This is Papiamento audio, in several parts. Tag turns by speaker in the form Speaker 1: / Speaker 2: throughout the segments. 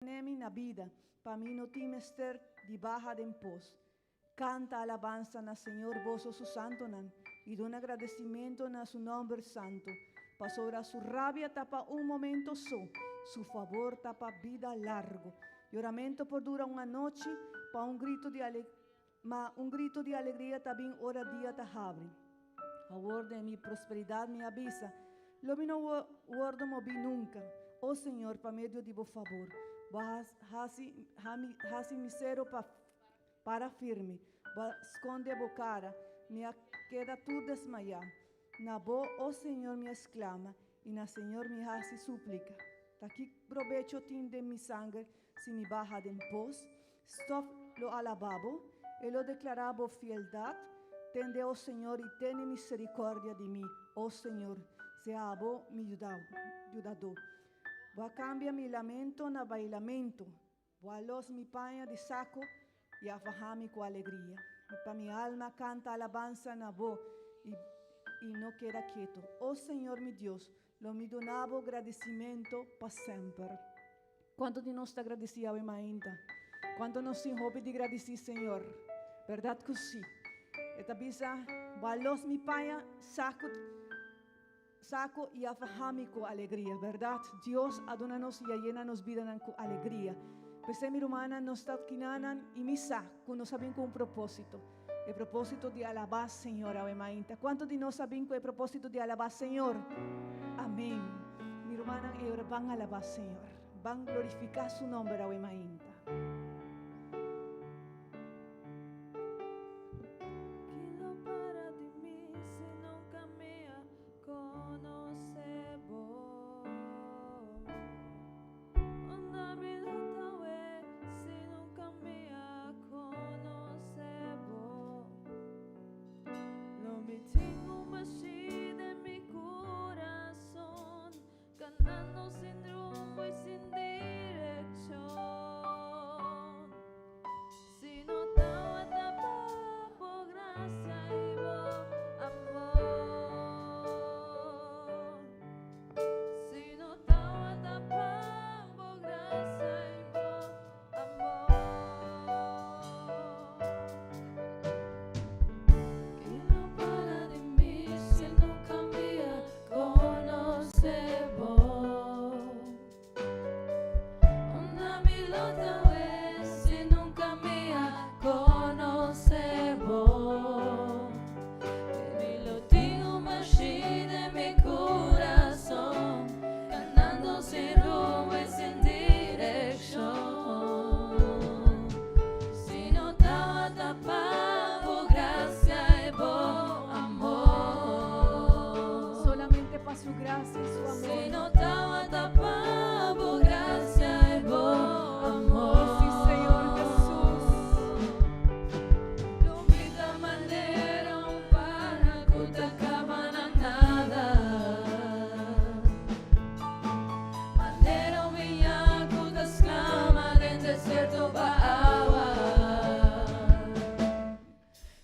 Speaker 1: Mantenemi na bida, pa mi no tin mester di baha den pos. Canta alabansa na Señor boso su santonan, y duna gradecimento na su nomber santo, pasobra su rabia ta pa un momento so, su favor ta pa bida largo. Yoramento por dura un anochi, pa un grito di ma un grito di alegria ta bin ora dia ta habri. Awor den mi prosperidad mi a bisa, Lo mi no wordo mobi nunca. O Señor, pa medio di bo fabor, bo a haci haci mi cero pa para firme. Bo a sconde bo cara, mi a keda tur desmaya. Na bo, o Señor, mi a sclama, y na Señor mi haci suplica. Ta ki probecho tin den mi sanger si mi baha den pos? Stof lo alabá bo, e lo deklará bo fieldat. Tende, o Señor, i tene miserikordia di mi, o Señor, sea abo mi yudadó. Bo a kambia mi lamento na bailamentu, bo a los mi paña di saku i a faha mi ku alegria. Pa mi alma kanta alabansa na bo i no keda ketu. O Señor mi Dios, lo mi duna bo gradisimentu pa semper. Cuanto di nos ta gradici awe mainta? Cuanto nos tin hopi di gradici Señor? Berdad cu si. E ta bisa, Bo a los mi paña saco saco y a faha mi cu alegria. Berdad, Dios a duna nos y a yena nos bidanan cu alegria. P'esei mi rumannan nos ta kinanan y mi sa cu nos a bin cu un proposito. E proposito di alaba Señor awe mainta. Cuanto di nos a bin cu e proposito di alaba Señor? Amen. Mi rumannan e ora ban alaba Señor. Ban glorifica su nomber awe mainta. Solamente pa su gracia y su amor.
Speaker 2: Si no tabata pa bo gracia y bo amor.
Speaker 1: Oh, sí, Señor Jesús.
Speaker 2: Lo mi ta manera un para cu ta caba na nada. Manera un biña cu ta sclama den desierto pa awa.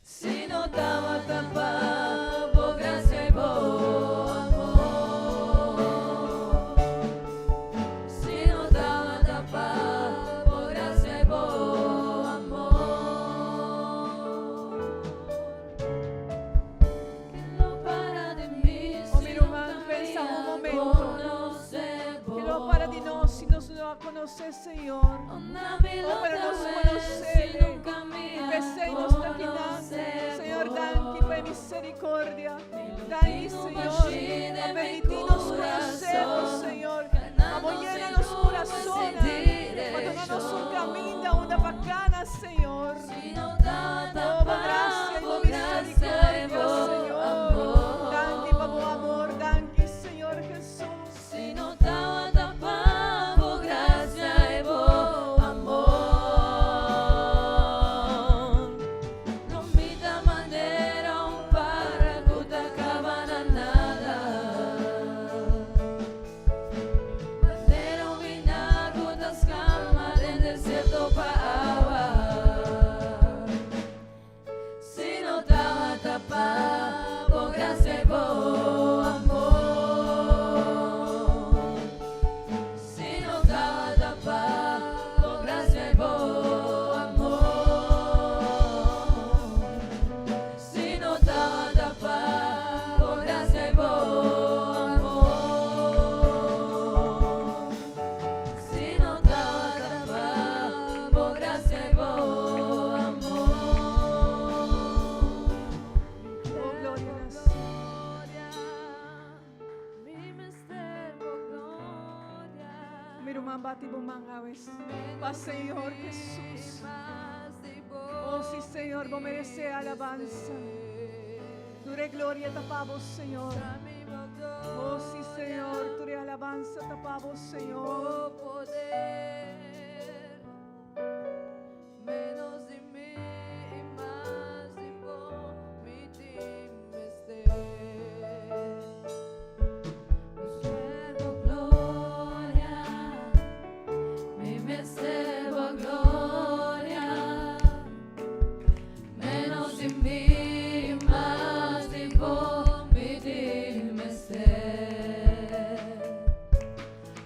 Speaker 2: Si no tabata pa bo gracia y bo amor. Si no tabata pa bo gracia y bo amor. Ken lo para di mi
Speaker 1: Oh, mi
Speaker 2: si
Speaker 1: ruman,
Speaker 2: nunca
Speaker 1: pensa
Speaker 2: mi
Speaker 1: un
Speaker 2: a
Speaker 1: momento.
Speaker 2: conoce
Speaker 1: Ke lo para di
Speaker 2: bo?
Speaker 1: nos si nos no a conoce Señor?
Speaker 2: Unda mi
Speaker 1: Oh,
Speaker 2: lo
Speaker 1: pero nos
Speaker 2: ta we
Speaker 1: conoce
Speaker 2: si
Speaker 1: Ele.
Speaker 2: nunca mi
Speaker 1: Y
Speaker 2: a
Speaker 1: p'esei nos ta aki nan.
Speaker 2: conoce
Speaker 1: Señor,
Speaker 2: bo?
Speaker 1: danki pa e misericordia.
Speaker 2: Mi lo
Speaker 1: Danki,
Speaker 2: tin un
Speaker 1: Señor,
Speaker 2: bashí
Speaker 1: pa
Speaker 2: den mi
Speaker 1: permití nos conocebo,
Speaker 2: corazón,
Speaker 1: Señor. Pa bo
Speaker 2: Canando
Speaker 1: yena
Speaker 2: sin
Speaker 1: nos
Speaker 2: rumbo y sin
Speaker 1: corazonnan. Pa duna nos un
Speaker 2: dirección.
Speaker 1: caminda unda pa cana, Señor.
Speaker 2: Si no tabata
Speaker 1: Oh, bo
Speaker 2: pa
Speaker 1: gracia y bo
Speaker 2: bo gracia y
Speaker 1: misericordia,
Speaker 2: bo
Speaker 1: Señor. Danki pa bo
Speaker 2: amor.
Speaker 1: amor. Danki, Señor Jesús.
Speaker 2: Si no tabata pa bo gracia y bo amor. Lo mi ta manera un para cu ta caba na nada. Manera un biña cu ta
Speaker 1: Bati bo man awe pa Señor Jesus. Oh si Señor, bo meresé alabansa. Tur e gloria ta pa bo, Señor. Oh si Señor, tur e alabansa ta pa bo, Señor.
Speaker 2: Menos di mi i mas di bo mi tin mester. Mi kier bo gloria, mi mester bo gloria. Menos di mi i mas di bo mi tin mester.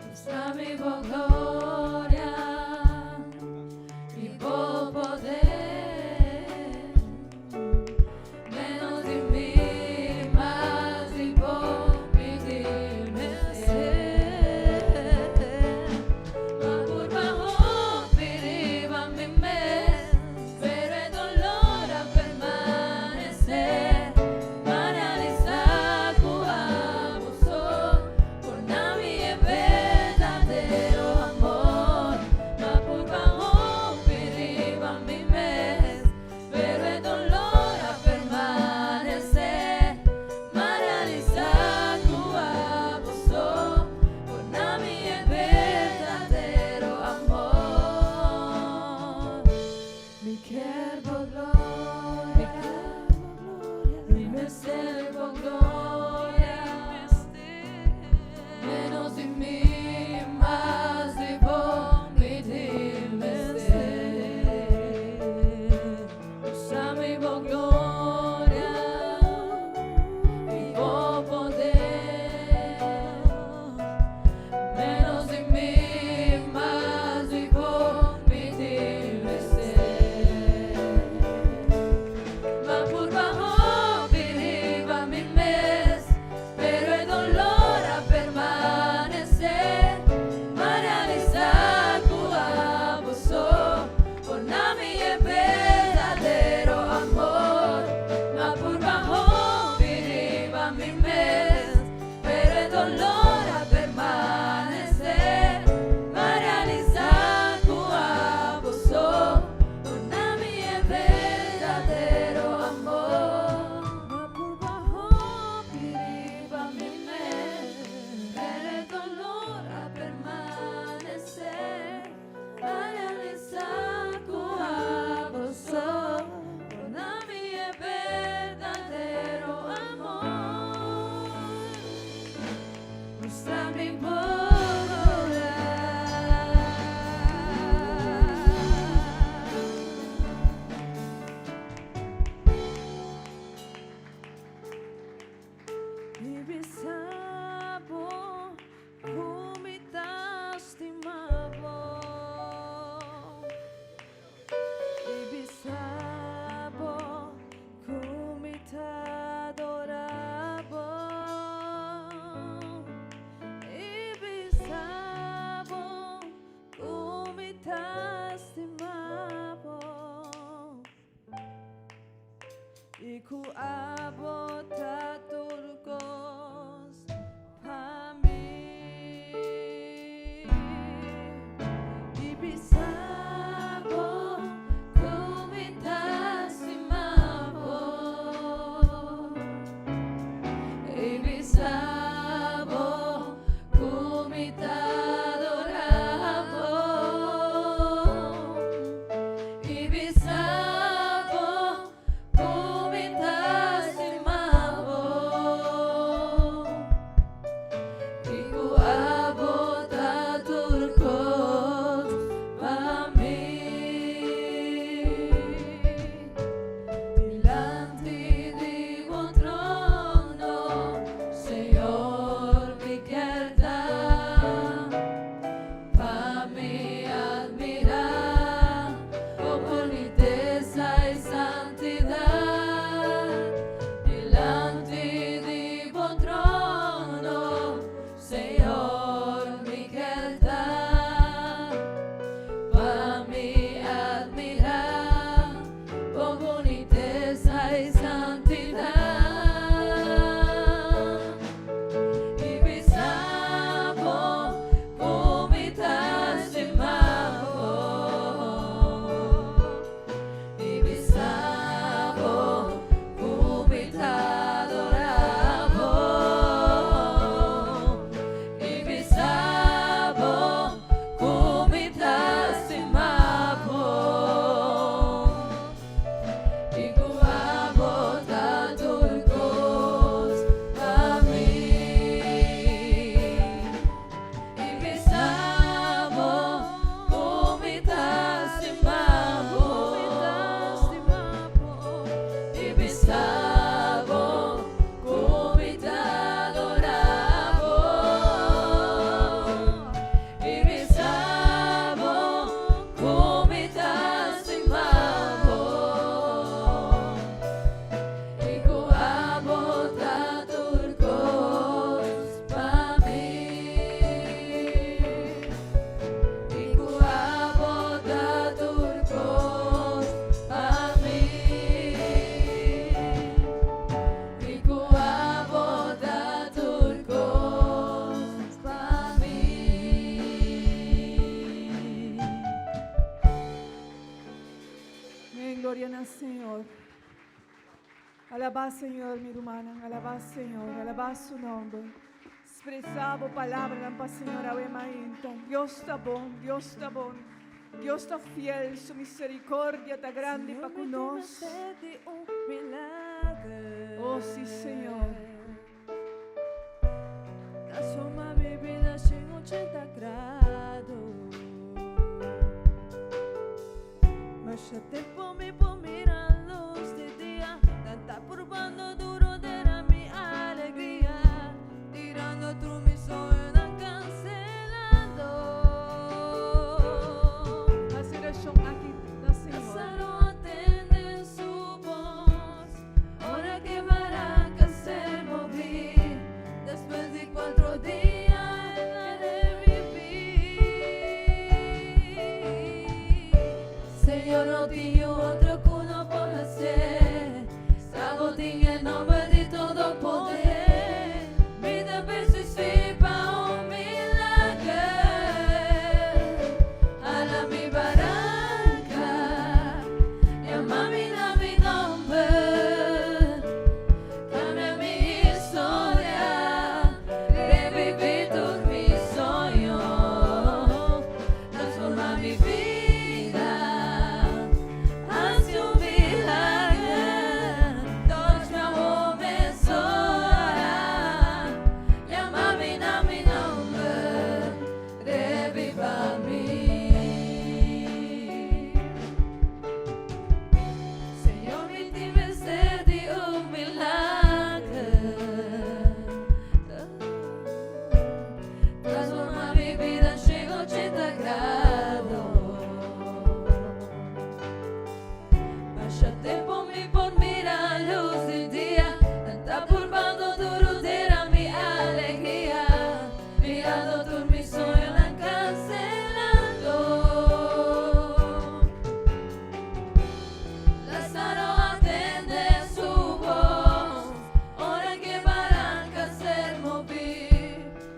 Speaker 2: Mustra mi bo gloria i bo poder. Menos di mi, mas di bo mi tin mester. M'a purba hopi riba mi mes, pero e dolor a permanesé. M'a realisá ku abo so por duna mi e berdadero amor. M'a purba hopi riba mi mes, pero e dolor a permanesé. M'a realisá ku abo so por duna mi e berdadero amor. Mi kier bo gloria, mi mester bo gloria. Menos di mi, mas di bo mi tin mester. Mustra mi bo gloria i bo poder. Menos di mi, mas di bo mi tin mester. M'a purba hopi riba mi mes, pero e dolor a permanesé. M'a realisá ku abo so por duna mi e berdadero amor. M'a purba hopi riba mi mes, pero e dolor a permanesé. M'a realisá ku abo so por duna mi e berdadero amor. M'a purba hopi riba mi mes, pero e dolor a permanesé. M'a realisá ku abo so por duna mi e berdadero amor. Mustra mi bo gloria. I bisa bo ku mi ta stima bo. I bisa bo ku mi ta adorá bo. I bisa bo ku mi ta stima bo. I ku abo ta tur kos pa mi. I bisa bo ku mi ta stima bo. I bisa bo ku mi ta adorá bo. I bisa bo ku mi ta stima.
Speaker 1: Gloria na Señor. Alabá Señor, mi rumannan. Alabá Señor. Alabá su nòmber. Ekspresá bo palabranan pa Señor awe mainta. Dios ta bon, Dios ta bon. Dios ta fiel, su miserikòrdia ta grandi pa ku nos. Oh, sí, Señor.
Speaker 2: Transforma mi bida 180 grado. Masha tempu mi por mira lus di dia. Nan ta purbando duru dera mi alegria. Tirando tur mi soñonan kanselando.
Speaker 1: Hasi orashon aki na Señor.
Speaker 2: Lázaro a tende su bos. Ora ku e baranka a ser moví. Despues di kuater dia el a reviví. Señor, no tin otro ku no por hasi. T'abo tin e nòmber di todo poder. Mi ta persistí pa un milager. Hala mi baranka. Yama mi na mi nòmber. Kambia mi historia. Reviví tur mi soño. Transformá mi bida. Hasi un milager. Touch mi mesora. Yama mi na mi nòmber. Reviva mi. Señor, mi tin mester di un milager. Transformá mi bida 180 grado. Masha tempu mi por mira lus di dia. Ta purbando duru dera mi alegria. Mirando tur mi soñonan kanselando. Lázaro a tende su bos. Ora ku baranka a ser moví.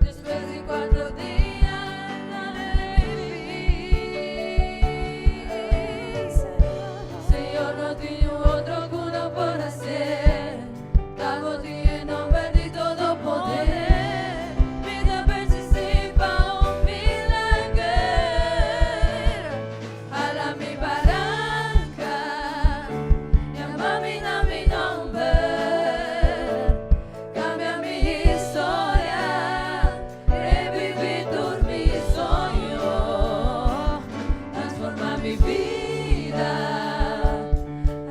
Speaker 2: Despues di kuater dia, el a reviví. Señor, no tin otro ku no por hasi. T'abo tin e nòmber di todo poder. Mi ta persistí pa un milager. Hala mi baranka. Yama mi na mi nòmber. Kambia mi historia. Reviví tur mi soño. Transformá mi bida.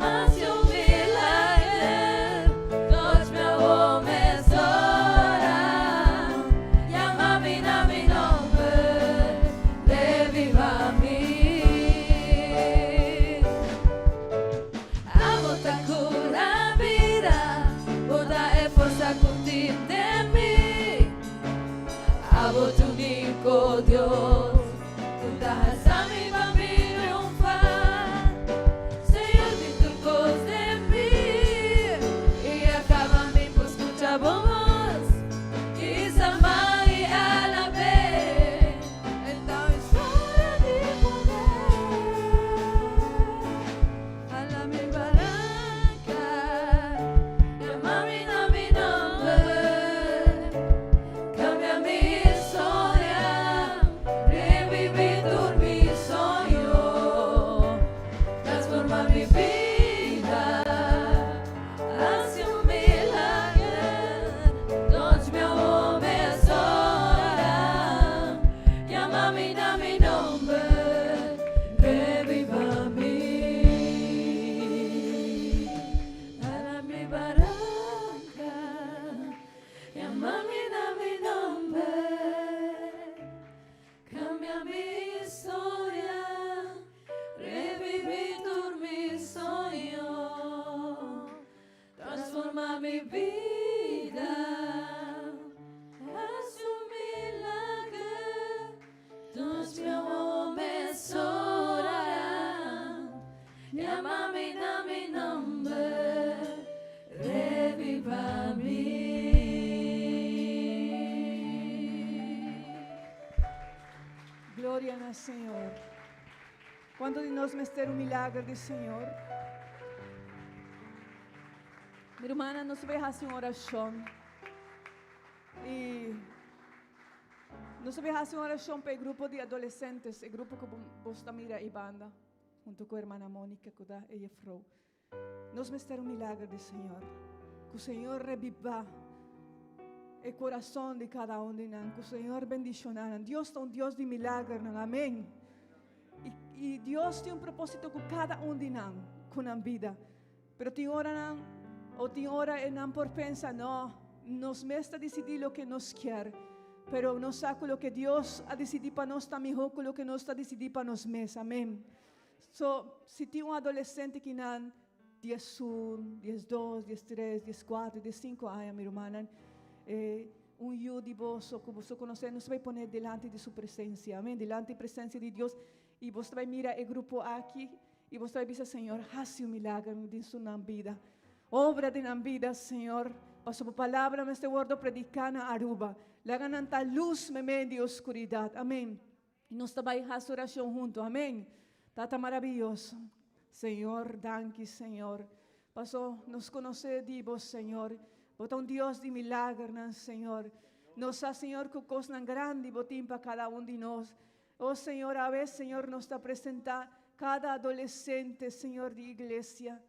Speaker 2: Hasi un milager. Touch mi mesora. Yama mi na mi nòmber. Reviva mi. Abo ta kura bida. Bo ta e forsa ku tin den mi. Abo ta úniko Dios. Ku ta alsa mi pa mi triunfá. Señor, tin tur kos den mi. I kaba mi por skucha bo bos. I sama i alab'é. Anto historia di poder. Hala mi baranka. Yama mi na mi nòmber. Kambia mi historia. Reviví tur mi soño. Transformá mi bida. Hasi un milager. Touch mi mesora. Yama mi na mi nòmber. Reviva mi. Hala mi baranka. Yama mi na mi nòmber. Kambia mi historia. Reviví tur mi soño. Transformá mi bida. Hasi un milager. Touch mi mesora. Yama mi na mi nòmber. Reviva mi.
Speaker 1: Gloria na Señor. Kuantu di nos mester un milager di Señor? Mi rumannan, nos ta bai hasi un orashon. I nos ta bai hasi un orashon pa e grupo di adolesentes, e grupo ku bo ta mira ei banda, huntu ku hermana Monica ku ta e jefrou. Nos mester un milager di Señor. Ku Señor rebibá e kurason di kada un di nan. Ku Señor bendishoná nan. Dios ta un Dios di milagernan. Amén. I, i Dios tin un propósito ku kada un di nan, ku nan bida. Pero tin oranan, o tin ora e nan por pensa, no, nos mes ta disidí loke nos kier. Pero nos sa ku loke Dios a disidí pa nos ta mihó ku loke nos ta disidí pa nos mes. Amén. So, si tin un adolesente ki nan 11, 12, 13, 14, 15 aña, mi rumannan, eh, un yu di boso ku boso konosé, nos ta bai pone dilanti di su presensia. Amén. Dilanti presensia di Dios. I boso ta bai mira e grupo aki i boso ta bai bisa, Señor, hasi un milager den su nan bida. Obra den nan bida, Señor, pasobra bo palabra mester wordo prediká na Aruba. Laga nan ta lus meimei di oskuridat. Amén. I nos ta bai hasi orashon huntu. Amén. Tata marabiyoso, Señor, danki, Señor. Paso nos konosé di bo, Señor. Bo ta un Dios di milagernan, Señor. Nos sa, Señor, ku kosnan grandi bo tin pa kada un di nos. Oh Señor, awe, Señor, nos ta presentá kada adolesente, Señor, di iglesia.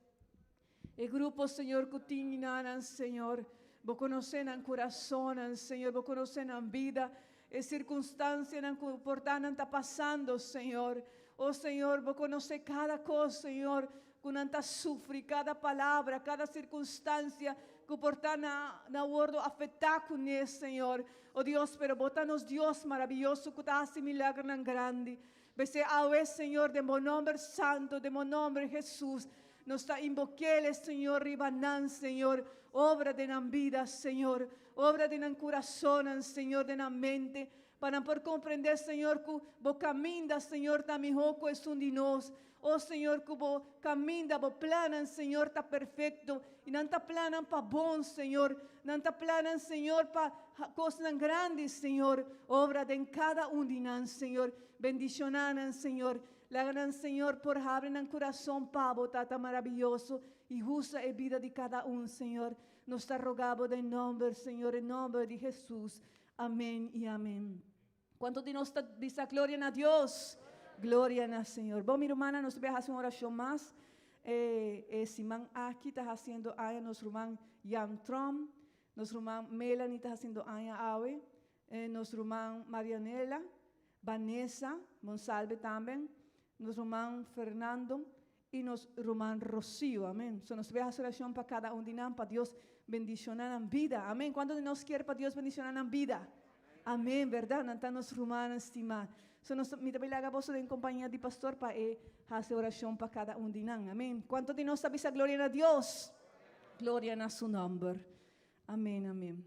Speaker 1: E grupo, Señor, ku tin nan, Señor. Bo konosé nan kurasonnan, Señor. Bo konosé nan bida, e sirkunstansianan ku por ta nan ta pasando, Señor. Oh Señor, bo konosé kada kos, Señor, ku nan ta sufri, kada palabra, kada sirkunstansia ku por ta na na wordo afektá kuné, Señor. Oh Dios, pero bo ta nos Dios marabiyoso ku ta hasi milagernan grandi. P'esei awe, Señor, den bo nomber santo, den bo nomber Hesus, nos ta inbok'El, Señor, riba nan, Señor. Obra den nan bida, Señor. Obra den nan kurasonnan, Señor, den nan mente, pa nan por komprendé, Señor, ku bo kaminda, Señor, ta mihó ku esun di nos. O Señor, ku bo kaminda, bo plannan, Señor, ta perfekto. I nan ta plannan pa bon, Señor. Nan ta plannan, Señor, pa kosnan grandi, Señor. Obra den kada un di nan, Señor. Bendishoná nan, Señor. Laga nan, Señor, por habri nan kurason pa bo, Tata marabiyoso, i husa e bida di kada un, Señor. Nos ta roga bo den nòmber, Señor, e nòmber di Hesus. Amén i amén. Cuanto di nos ta bisa gloria na Dios? Gloria na Señor. Bon, mi rumannan, nos ta bay haci un oracion mas. E, e siman aki ta haciendo aña nos ruman Jan Tromp, nos ruman Melanie ta haciendo aña awe, eh, nos ruman Marianela, Vanessa, Monsalve tambe, nos ruman Fernando i nos ruman Rocío. Amen. So nos ta bay haci oracion pa cada un di nan, pa Dios bendiciona nan bida. Amen. Cuanto di nos kier pa Dios bendiciona nan bida? Amen, berdad? Nan ta nos rumannan stima. So nos, mi ta bay laga boso den compañia di pastor pa e haci oracion pa cada un di nan. Amen. Cuanto di nos ta bisa gloria na Dios? Gloria na su nomber. Amen, amen.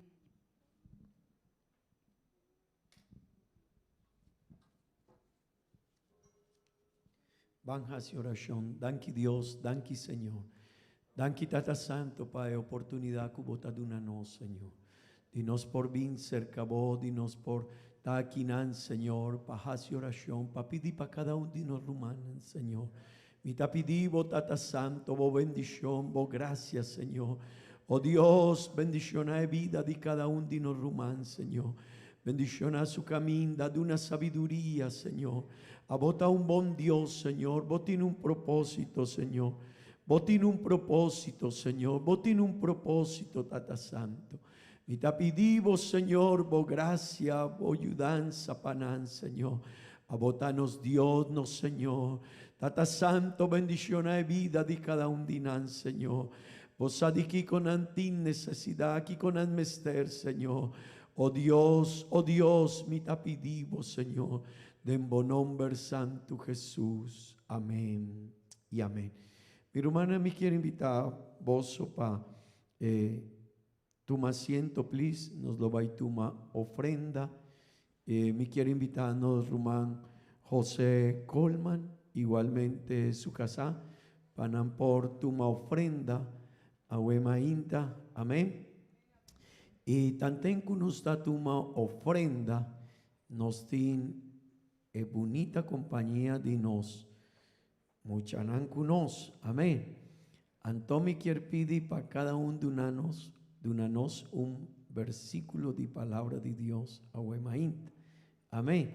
Speaker 3: Ban hasi orashon. Danki Dios, danki Señor. Danki Tata Santo pa e oportunidat ku Bo ta duna nos, Señor. Di nos por bin serka Bo, di nos por ta akinan, Señor, pa hasi orashon, pa pidi pa kada un di nos rumannan, Señor. Mi ta pidi Bo, Tata Santo, Bo bendishon, Bo grasia, Señor. O Dios, bendishoná e bida di kada un di nos ruman, Señor. Bendishoná su kaminda, duna sabiduria, Señor. Abo ta un bon Dios, Señor. Bo tin un propósito, Señor. Bo tin un propósito, Señor. Bo tin un propósito, Tata Santo. Mi ta pidi Bo, Señor, Bo gracia, Bo yudansa pa nan, Señor. Abo ta nos Dios, nos Señor. Tata Santo, bendiciona e bida di cada un di nan, Señor. Bo sa di kico nan tin necesidad, kico nan mester, Señor. O Dios, o Dios, mi ta pidi Bo, Señor, den Bo nomber santo Jesus. Amen y amen. Mi rumannan, mi kier invita boso pa e Tuma asiento please, nos lo bai tuma ofrenda. E mi kier invita nos ruman Jose Colman, igualmente su casá, pa nan por tuma ofrenda awe mainta. Amen. Y tanten cu nos ta tuma ofrenda, nos tin e bunita compañia di nos Muchanan ku nos. Amén. Anto mi kier pidi pa kada un duna nos duna nos un versikulo di Palabra di Dios awe mainta. Amén.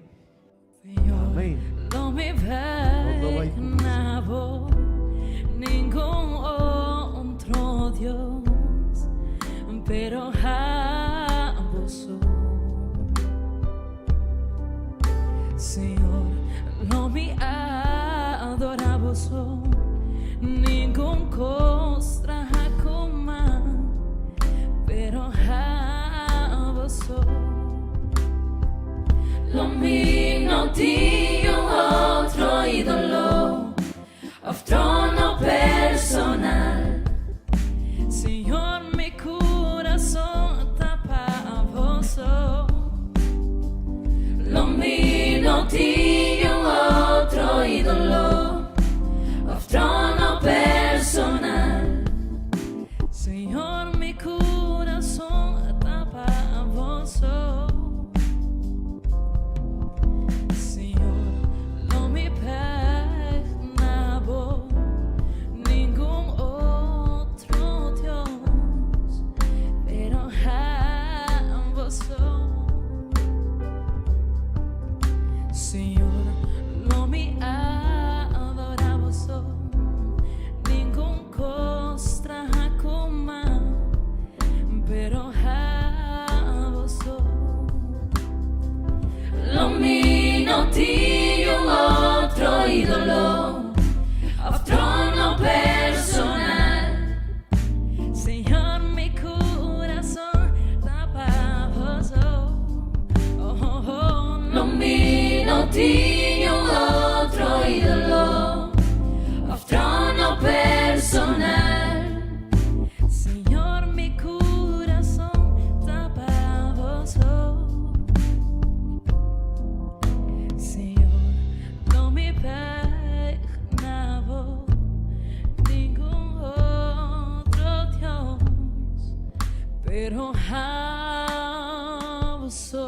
Speaker 2: Señor,
Speaker 3: Amén.
Speaker 2: lo mi
Speaker 3: Nos lo bai
Speaker 2: bek
Speaker 3: kuminsá.
Speaker 2: na bo, ningun otro Dios, pero abo so. Señor, lo mi adora bo so, ningun cos traha cu man, pero abo so. Lo mi no tin un otro idolo of trono personal. Señor, mi curason ta pa bo so. Lo mi no tin un otro idolo of trono personal. Señor, mi curason ta pa bo so. Señor, lo mi bek na bo, ningun otro Dios, pero abo so. Señor, lo mi adora bo so, ningun cos traha cu man, pero abo so. Lo mi no tin un otro idolo of trono personal. Señor, mi curason ta pa bo so. Oh, oh, oh. Lo mi no tin un otro idolo of trono personal. Señor, mi curason ta pa bo so. Señor, lo mi bek na bo, ningun otro Dios, pero abo so.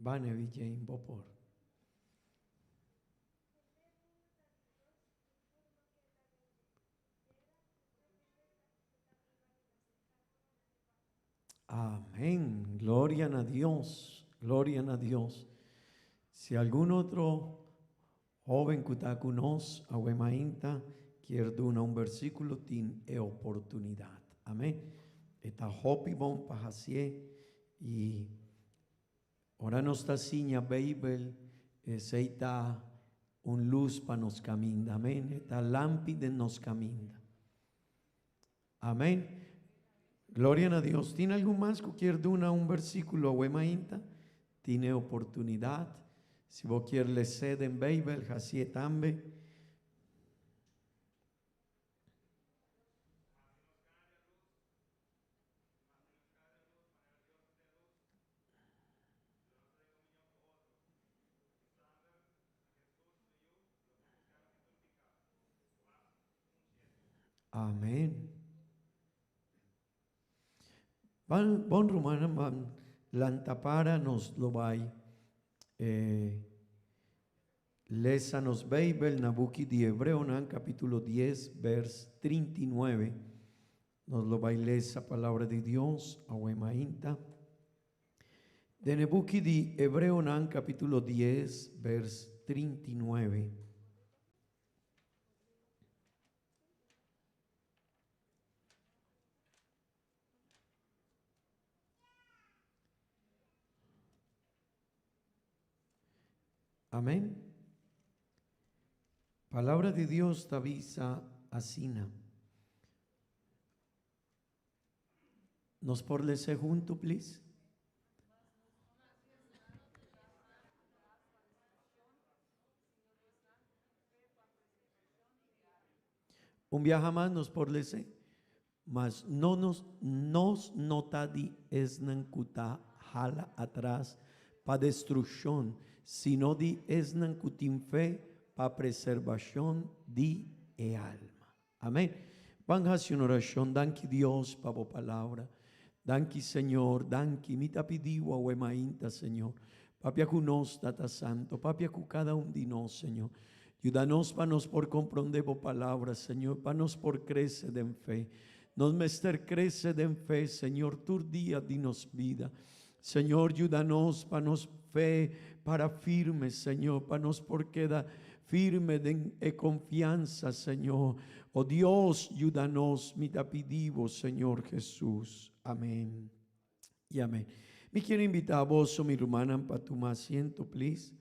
Speaker 3: Bane Vijay bo por. Amén. Gloria na Dios. Gloria na Dios. Si algun otro hoben cu ta cu nos awe mainta kier duna un versiculo tin e oportunidad. Amén. E ta hopi bon pa hacié y ora nos ta siña Bijbel esey ta un luz pa nos caminda. Amén. E ta lampi den nos caminda. Amén. Gloria na Dios. Tin algun mas cu kier duna un versiculo awe mainta? Tin e oportunidad. Si bo kier les'é den Bijbel, hacié tambe. Amen. Ban, bon rumannan, ban lanta para nos lo bai eh, lesa nos Bijbel na buki di Hebreonan capítulo 10 vers 39. Nos lo bai lesa palabra di Dios awe mainta. Den e buki di Hebreonan capítulo 10 vers 39. Amén. Palabra di Dios ta bisa asina. Nos por lese hunto, please? Un biaha mas nos por lese, Mas no nos, nos no ta di esnan ku ta hala atras pa destrukshon, sino di esnan ku tin fe pa preservashon di e alma. Amén. Ban hasi un orashon. Danki Dios pa bo palabra. Danki Señor, danki. Mi ta pidi bo awe mainta, Señor. Papia ku nos, Tata Santo. Papia ku kada un di nos, Señor. Yuda nos pa nos por komprondé bo palabra, Señor, pa nos por krese den fe. Nos mester krese den fe, Señor, tur dia di nos bida. Señor, yuda nos pa nos fe para firme, Señor, pa nos por keda firme den e konfiansa, Señor. O Dios, yuda nos, mi ta pidi bo, Señor Jesus. Amén y amén. Mi kier invita boso, mi rumannan, pa tuma asiento, please.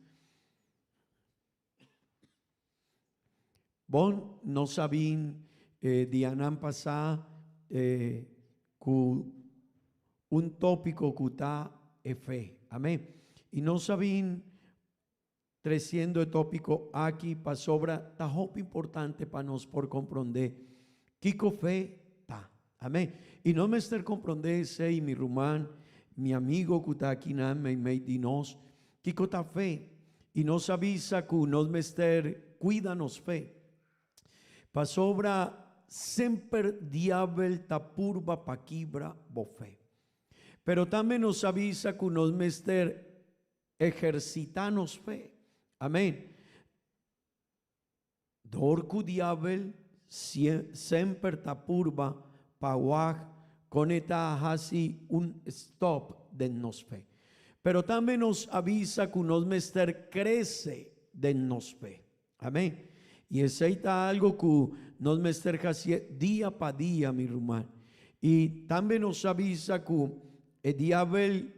Speaker 3: Bon, nos a bin e dianan pasá ku un tópiko ku ta e fe. Amén. I nos a bin tresiendo e tópiko aki pasobra ta hopi importante pa nos por komprondé kiko fe ta. Amén. I nos mester komprondé esei, mi ruman, mi amigo ku ta akinan meimei di nos, Kiko ta fe? I nos a bisa ku nos mester kuida nos fe. Pasobra semper diabel ta purba pa kibra bo fe. Pero tambe nos a bisa ku nos mester ehersitá nos fe. Amén. Dor ku diabel semper ta purba pa wak kon e ta hasi un stòp den nos fe. Pero tambe nos a bisa ku nos mester krese den nos fe. Amén. I esei ta algu ku nos mester hasié dia pa dia, mi ruman. I tambe nos a bisa ku e diabel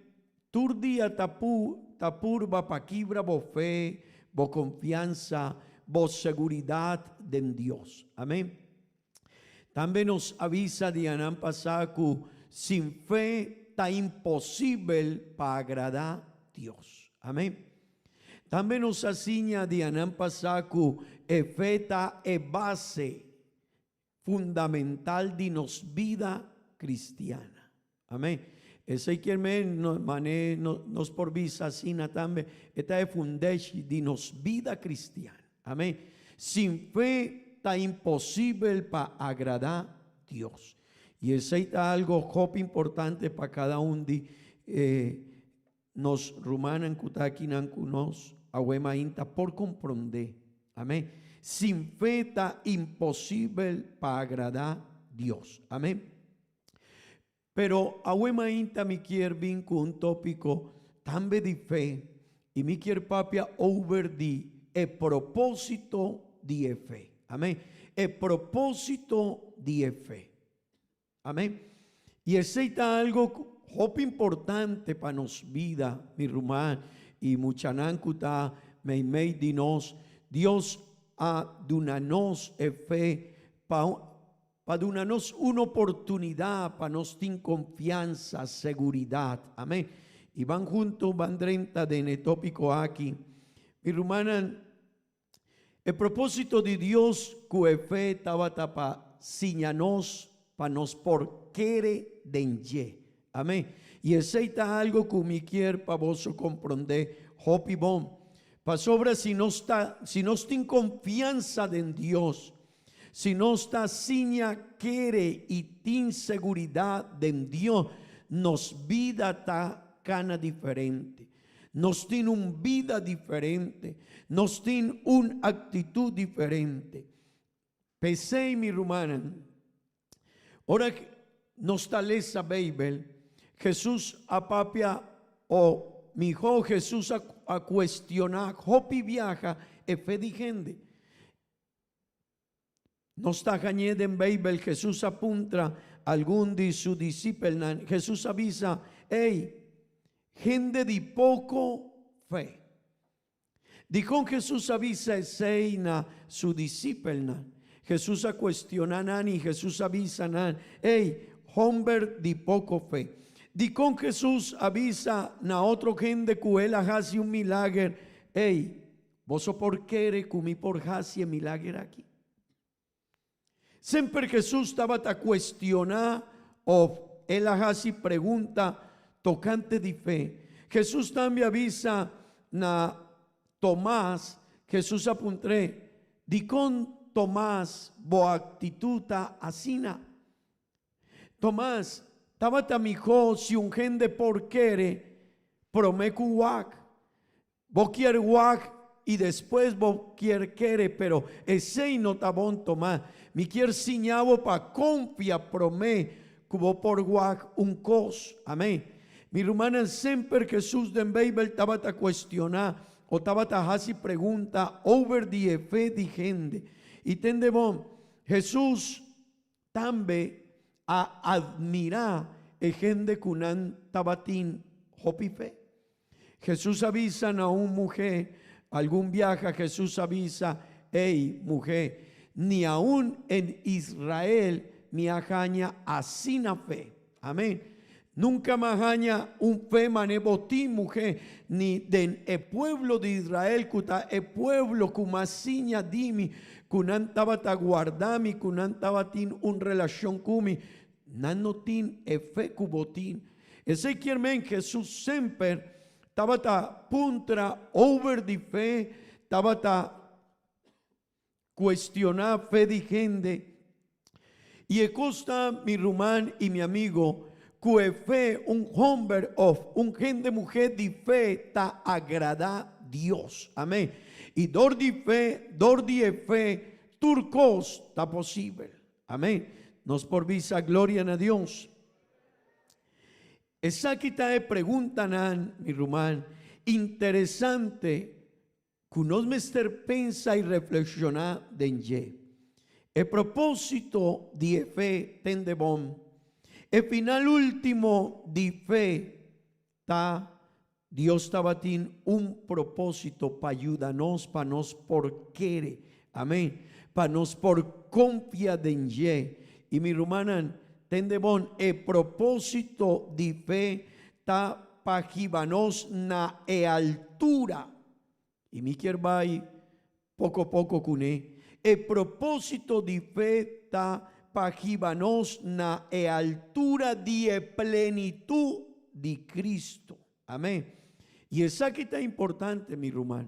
Speaker 3: Tur dia ta pu ta purba pa kibra bo fe, bo konfiansa, bo seguridat den Dios. Amen. Tambe nos a bisa dianan pasá ku sin fe ta imposibel pa agradá Dios. Amen. Tambe nos a siña dianan pasá ku e fe ta e base fundamental di nos bida cristiana. Amén. Esey kier men no, mane no, nos por bisa asina tambe, e ta e fundeshi di nos bida cristiana. Amén. Sin fe ta imposibel pa agrada Dios. Y esey ta algo hopi importante pa cada un di eh, Nos rumannan ku ta akinan ku nos awe mainta por komprondé. Amén. Sin fe ta imposibel pa agradá Dios. Amén. Pero awe mainta mi kier bin ku un tópiko tambe di fe i mi kier papia over di e propósito di e fe. Amén. E propósito di e fe. Amén. Y esey ta algo hopi importante pa nos bida, mi ruman y muchanan cu ta meimei di nos. Dios a duna nos e fe pa pa duna nos un oportunidad pa nos tin confiansa, seguridad. Amén. Y ban hunto, ban drenta den e topico aki. Mi rumannan, E propósito di Dios ku e fe tabata pa siña nos pa nos por kere den dje. Amén. I esei ta algu ku mi kier pa boso komprondé hopi bon. Pasobra si nos ta, si nos tin konfiansa den Dios, si nos ta siña kere i tin seguridat den Dios, nos bida ta kana diferente. Nos tin un bida diferente. Nos tin un actitud diferente. P'esei, mi rumannan, ora nos ta lesa Beibel, Jesus a papia, o mihó Jesus a cuestioná hopi biaha e fe di hende. Nos ta hañ'é den Beibel, Hesus a puntra algun di su disipelnan, Hesus a bisa, Ey, hende di poko fe. Dikon Hesus a bisa esei na su disipelnan? Hesus a kuestioná nan i Hesus a bisa nan, Ey, homber di poko fe. Dikon Hesus a bisa na otro hende ku el a hasi un milager, Ey, Boso por kere ku mi por hasi e milager aki? Semper Hesus tabata kuestioná òf el a hasi pregunta. tokante di fe. Hesus tambe a bisa na Tomas, Hesus a puntr'é, Dikon, Tomas, bo aktitut ta asina? Tomas, Tabata mihó si un hende por kere promé ku wak. Bo kier wak i despues bo kier kere, pero esei no ta bon, Tomas. Mi kier siña bo pa konfia promé ku bo por wak un kos. Amén. Mi rumannan, semper Hesus den Beibel tabata kuestioná o tabata hasi pregunta over di e fe di hende. I tende bon, Hesus tambe a admirá e hende ku nan tabatin hopi fe. Hesus a bisa na un muhé, algun biaha Hesus a bisa, Ey, muhé, ni aun en Israel mi a haña asina fe. Amén. Nunka m'a haña un fe mané bo tin, muhé, ni den e pueblo di Israel ku ta e pueblo ku mas siña di mi, ku nan tabata guarda mi, ku nan tabatin un relashon ku mi, nan no tin e fe ku bo tin. Esei kier men Hesus semper tabata puntra over di fe, tabata cuestiona fe di hende. Y e cos ta, mi ruman y mi amigo, cu e fe un homber of un hende muhe di fe ta agrada Dios. Amen. Y dor di fe, dor di e fe, tur cos ta posibel. Amen. Nos por bisa gloria na Dios. Esaki ta e preguntanan, mi ruman, interesante ku nos mester pensa i reflekshoná den dje. E propósito di e fe tende bon. E final último di fe ta Dios tabatin un propósito pa yuda nos pa nos por kere. Amén. Pa nos por konfia den dje. I mi rumannan, tende bon, e propósito di fe ta pa hiba nos na e altura. I mi kier bai poko poko kuné. E propósito di fe ta pa hiba nos na e altura di e plenitut di Cristo. Amén. I esaki ta importante, mi ruman.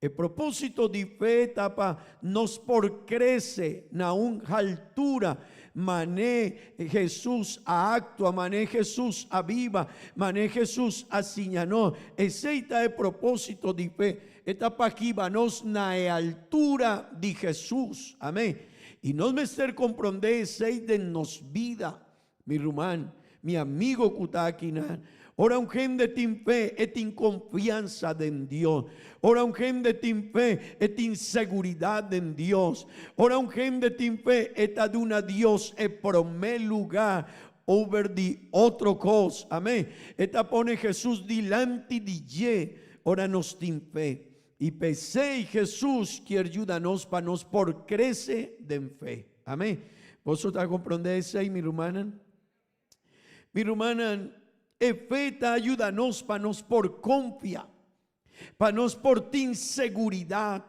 Speaker 3: E propósito di fe ta pa nos por krese na un haltura mané Hesus a aktua, mané Hesus a biba, mané Hesus a siña nos. Esei ta e propósito di fe. E ta pa hiba nos na e altura di Hesus. Amén. I nos mester komprondé esei den nos bida. Mi ruman, mi amigo ku ta akinan, ora un hende tin fe, e tin konfiansa den Dios. Ora un hende tin fe, e tin seguridat den Dios. Ora un hende tin fe, e ta duna Dios e promé lugá over di otro kos. Amén. E ta pone Hesus dilanti di dje ora nos tin fe. I p'esei Hesus kier yuda nos pa nos por krese den fe. Amén. Boso ta komprondé esei, mi rumannan? Mi rumannan, e fe ta yuda nos pa nos por konfia, pa nos por tin seguridat,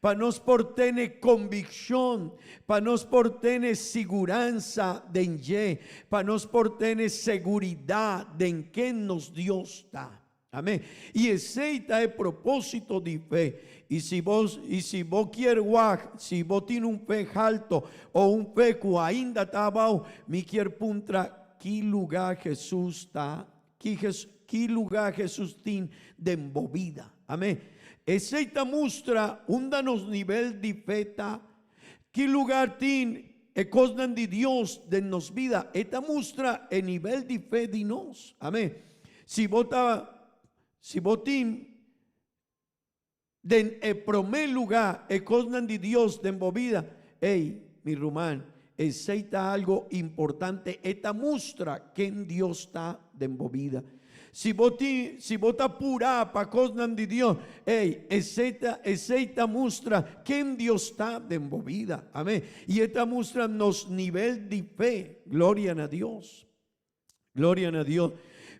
Speaker 3: pa nos por tene konvikshon, pa nos por tene siguransa den dje, pa nos por tene seguridat den ken nos Dios ta. Amén. I esei ta e propósito di fe. I si bo, i si bo kier wak, si bo tin un fe halto o un fe ku ainda ta abou, mi kier puntra ki lugá Hesus ta, ki ki lugá Hesus tin den bo bida. Amén. Esei ta mustra unda nos nivel di fe ta. Ki lugar tin e kosnan di Dios den nos bida? E ta mustra e nivel di fe di nos. Amén. Si bo ta, si bo tin den e promé lugá e kosnan di Dios den bo bida, ey, mi ruman, esei ta algo importante. E ta mustra ken Dios ta den bo bida. Si bo tin, si bo ta purá pa kosnan di Dios, ey, esei ta, esei ta mustra ken Dios ta den bo bida. Amén. I e ta mustra nos nivel di fe. Gloria na Dios. Gloria na Dios.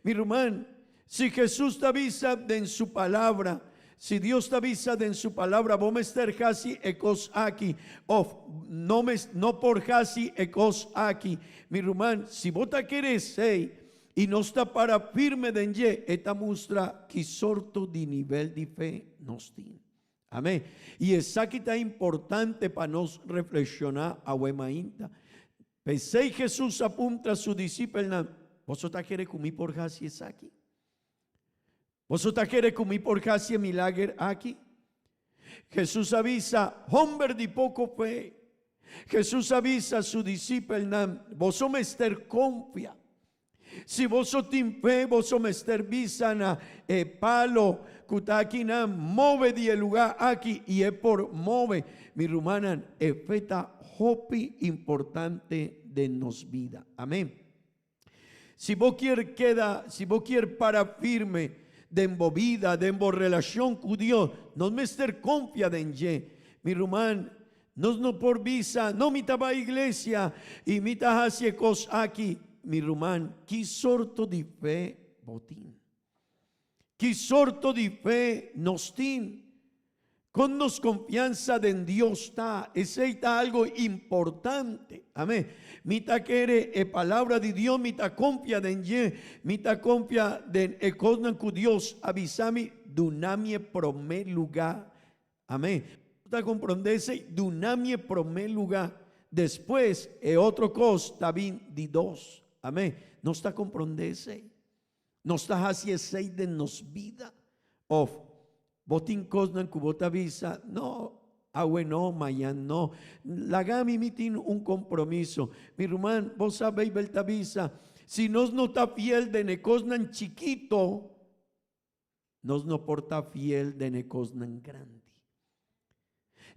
Speaker 3: Mi ruman, si Hesus ta bisa den su palabra, si Dios ta bisa den su palabra, bo mester hasi e kos aki, òf no mes, no por hasi e kos aki. Mi ruman, si bo ta kere esei, I nos ta para firme den dje, e ta mustra ki sorto di nivel di fe nos tin. Amén. I esaki ta importante pa nos reflekshoná awe mainta. P'esei Hesus a puntra su disipelnan, Boso ta kere ku mi por hasi esaki? Boso ta kere ku mi por hasi e milager aki? Hesus a bisa, Homber di poko fe. Hesus a bisa su disipelnan, Boso mester konfia. Si boso tin fe, boso mester bisa na e palo ku ta akinan, Move di e lugá aki, i e por move. Mi rumannan, e fe ta hopi importante den nos bida. Amén. Si bo kier keda, si bo kier para firme den bo bida, den bo relashon ku Dios, nos mester konfia den dje. Mi ruman, Nos no por bisa, No, mi ta bai iglesia i mi ta hasi e kos aki. Mi ruman, ki sorto di fe bo tin? Ki sorto di fe nos tin? Kon nos konfiansa den Dios ta? Esei ta algo importante. Amén. Mi ta kere e Palabra di Dios, mi ta konfia den dje, mi ta konfia den e kosnan ku Dios a bisa mi, duna mi e promé lugá. Amén. Bo ta comprende esey? Duna mi e prome luga, despues e otro cos ta bin di dos. Amén. Nos ta comprende esey? Nos ta haci esey den nos bida? Of bo tin cosnan cu bo ta bisa, no, awe no, mañan no. Laga mi, mi tin un compromiso. Mi ruman, bo sa Bijbel ta bisa, si nos no ta fiel den e cosnan chikito, Nos no por ta fiel den e kosnan grandi.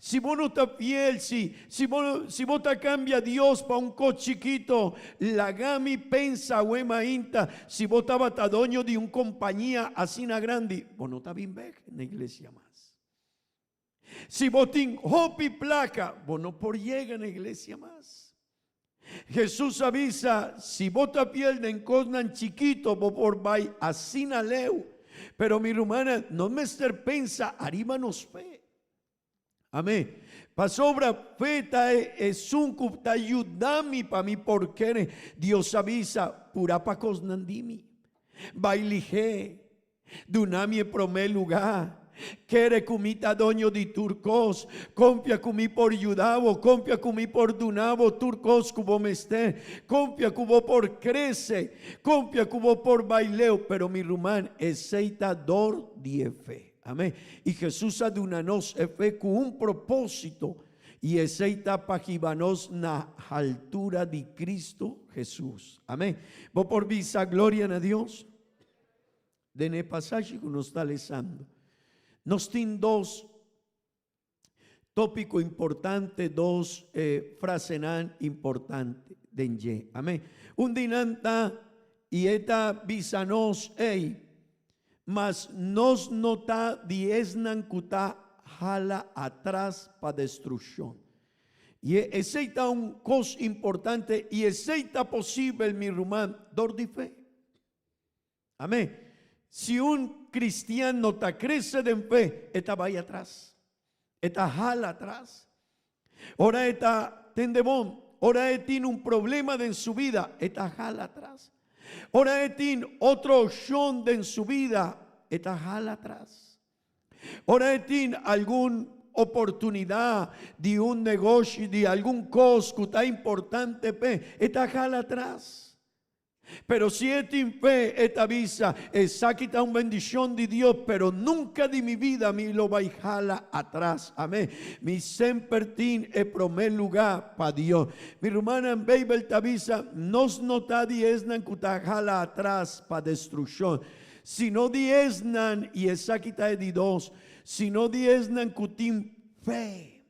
Speaker 3: Si bo no ta fiel, si, si bo, si bo ta kambia Dios pa un kos chikito, laga mi pensa awe mainta, si bo tabata doño di un kompania asina grandi, bo no ta bin bek na iglesia mas. Si bo tin hopi plaka, bo no por yega na iglesia mas. Hesus a bisa, si bo ta fiel den kosnan chikito, bo por bai asina leu. Pero mi rumannan, no mester pensa ariba nos fe. Amén. Pasobra fe ta e esun ku ta yuda mi pa mi por kere. Dios a bisa, pura pa kosnan di mi. Bai lihé. Duna mi e promé lugá. Kere ku mi ta doño di tur kos. Konfia ku mi por yuda bo. Konfia ku mi por duna bo tur kos ku bo mester. Konfia ku bo por krese. Konfia ku bo por bai leu. Pero mi ruman, esei ta dor di e fe. Amén. I Hesus a duna nos e fe ku un propósito, i esei ta pa hiba nos na haltura di Kristu Hesus. Amén. Bo por bisa gloria na Dios? Den e pasashi ku nos ta lesando, nos tin dos tópiko importante, dos frasenan importante den dje. Amén. Un di nan ta, I e ta bisa nos, Ey, mas nos no ta di esnan ku ta hala atras pa destrukshon. I esei ta un kos importante i esei ta posibel, mi ruman, dor di fe. Amén. Si un cristian no ta crece den fe, e ta bai atras. E ta hala atras. Ora e ta tende bon, ora e tin un problema den su bida, e ta hala atras. Ora e tin otro opcion den su bida, e ta hala atras. Ora e tin algun oportunidad di un negoshi, di algun cos cu ta importante p'e, e ta hala atras. Pero si e tin fe, e ta bisa, Esaki ta un bendicion di Dios, pero nunca di mi bida mi lo bai hala atras. Amen. Mi semper tin e prome luga pa Dios. Mi rumannan, Bijbel ta bisa, nos no ta di esnan cu ta hala atras pa destruccion, sino di esnan, y esaki ta e di dos, sino di esnan cu tin fe.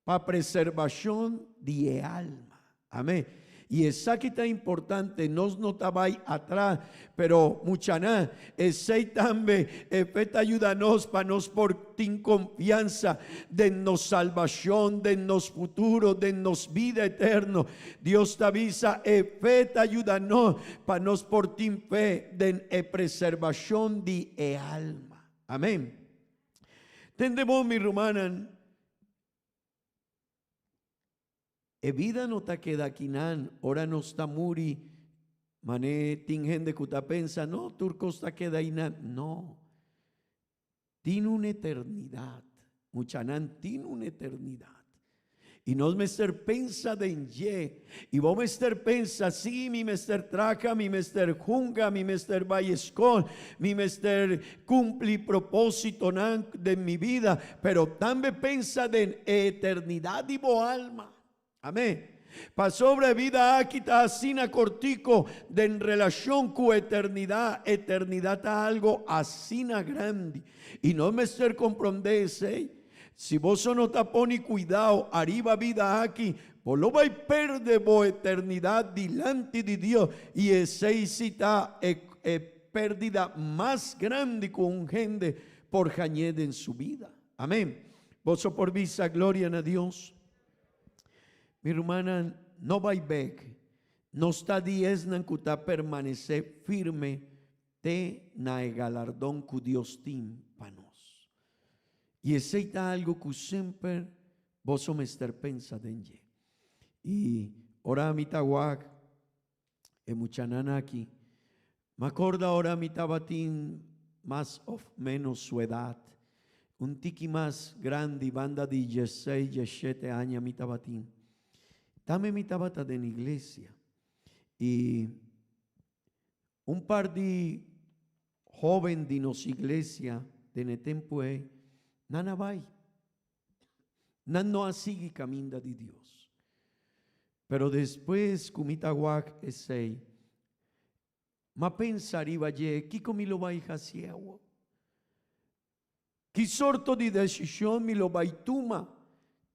Speaker 3: Pa preservacion di e alma. Amen. Y esaki ta importante, nos no ta bay atras, pero muchanan, esey tambe, e fe ta yuda nos pa nos por tin confiansa den nos salbacion, den nos futuro, den nos bida eterno. Dios ta bisa, e fe ta yuda nos pa nos por tin fe den e preservacion di e alma. Amen. Tende bon, mi rumannan. E bida no ta keda akinan ora nos ta muri. Mane tin hende ku ta pensa, no, tur kos ta keda einan. No. Tin un eternidat. Muchanan tin un eternidat. I nos mester pensa den dje. I bo mester pensa, sí, mi mester traha, mi mester hunga, mi mester bai skol, mi mester kumpli propósitonan den mi bida, pero tambe pensa den e eternidat di bo alma. Amén. Pasobra e bida aki ta asina kortiko den relashon ku eternidat. Eternidat ta algo asina grandi. I nos mester komprondé esei. Si boso no ta pone kuidao ariba bida aki, bo lo bai perde bo eternidat dilanti di Dios, i esei si ta e e pèrdida mas grandi ku un hende por hañ'é den su bida. Amén. Boso por bisa gloria na Dios? Mi rumannan, no bai bek. Nos ta di esnan ku ta permanesé firme te na e galardon ku Dios tin pa nos. I esei ta algu ku semper boso mester pensa den dje. I ora mi ta wak e muchanan aki, m'akorda ora mi tabatin mas òf ménos su edat, un tiki mas grandi, banda di diesseis, diesshete aña mi tabatin. Tambe mi tabata den iglesia. I un par di hóben di nos iglesia den e tempu ei, nan a bai. Nan no a sigui kaminda di Dios. Pero despues ku mi ta wak esei, m'a pensa riba dje, kiko mi lo bai hasi awor? Ki sorto di desishon mi lo bai tuma?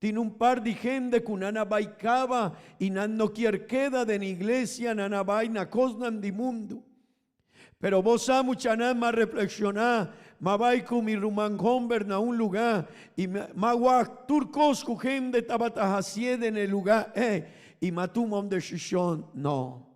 Speaker 3: Tin un par di hende ku nan a bai kaba i nan no kier keda den iglesia, nan a bai na kosnan di mundu. Pero bo sa muchanan m'a reflekshoná, m'a bai ku mi ruman hòmber na un lugá i m'a wak tur kos ku hende tabata hasié den e lugá ei i m'a tuma un desishon, No.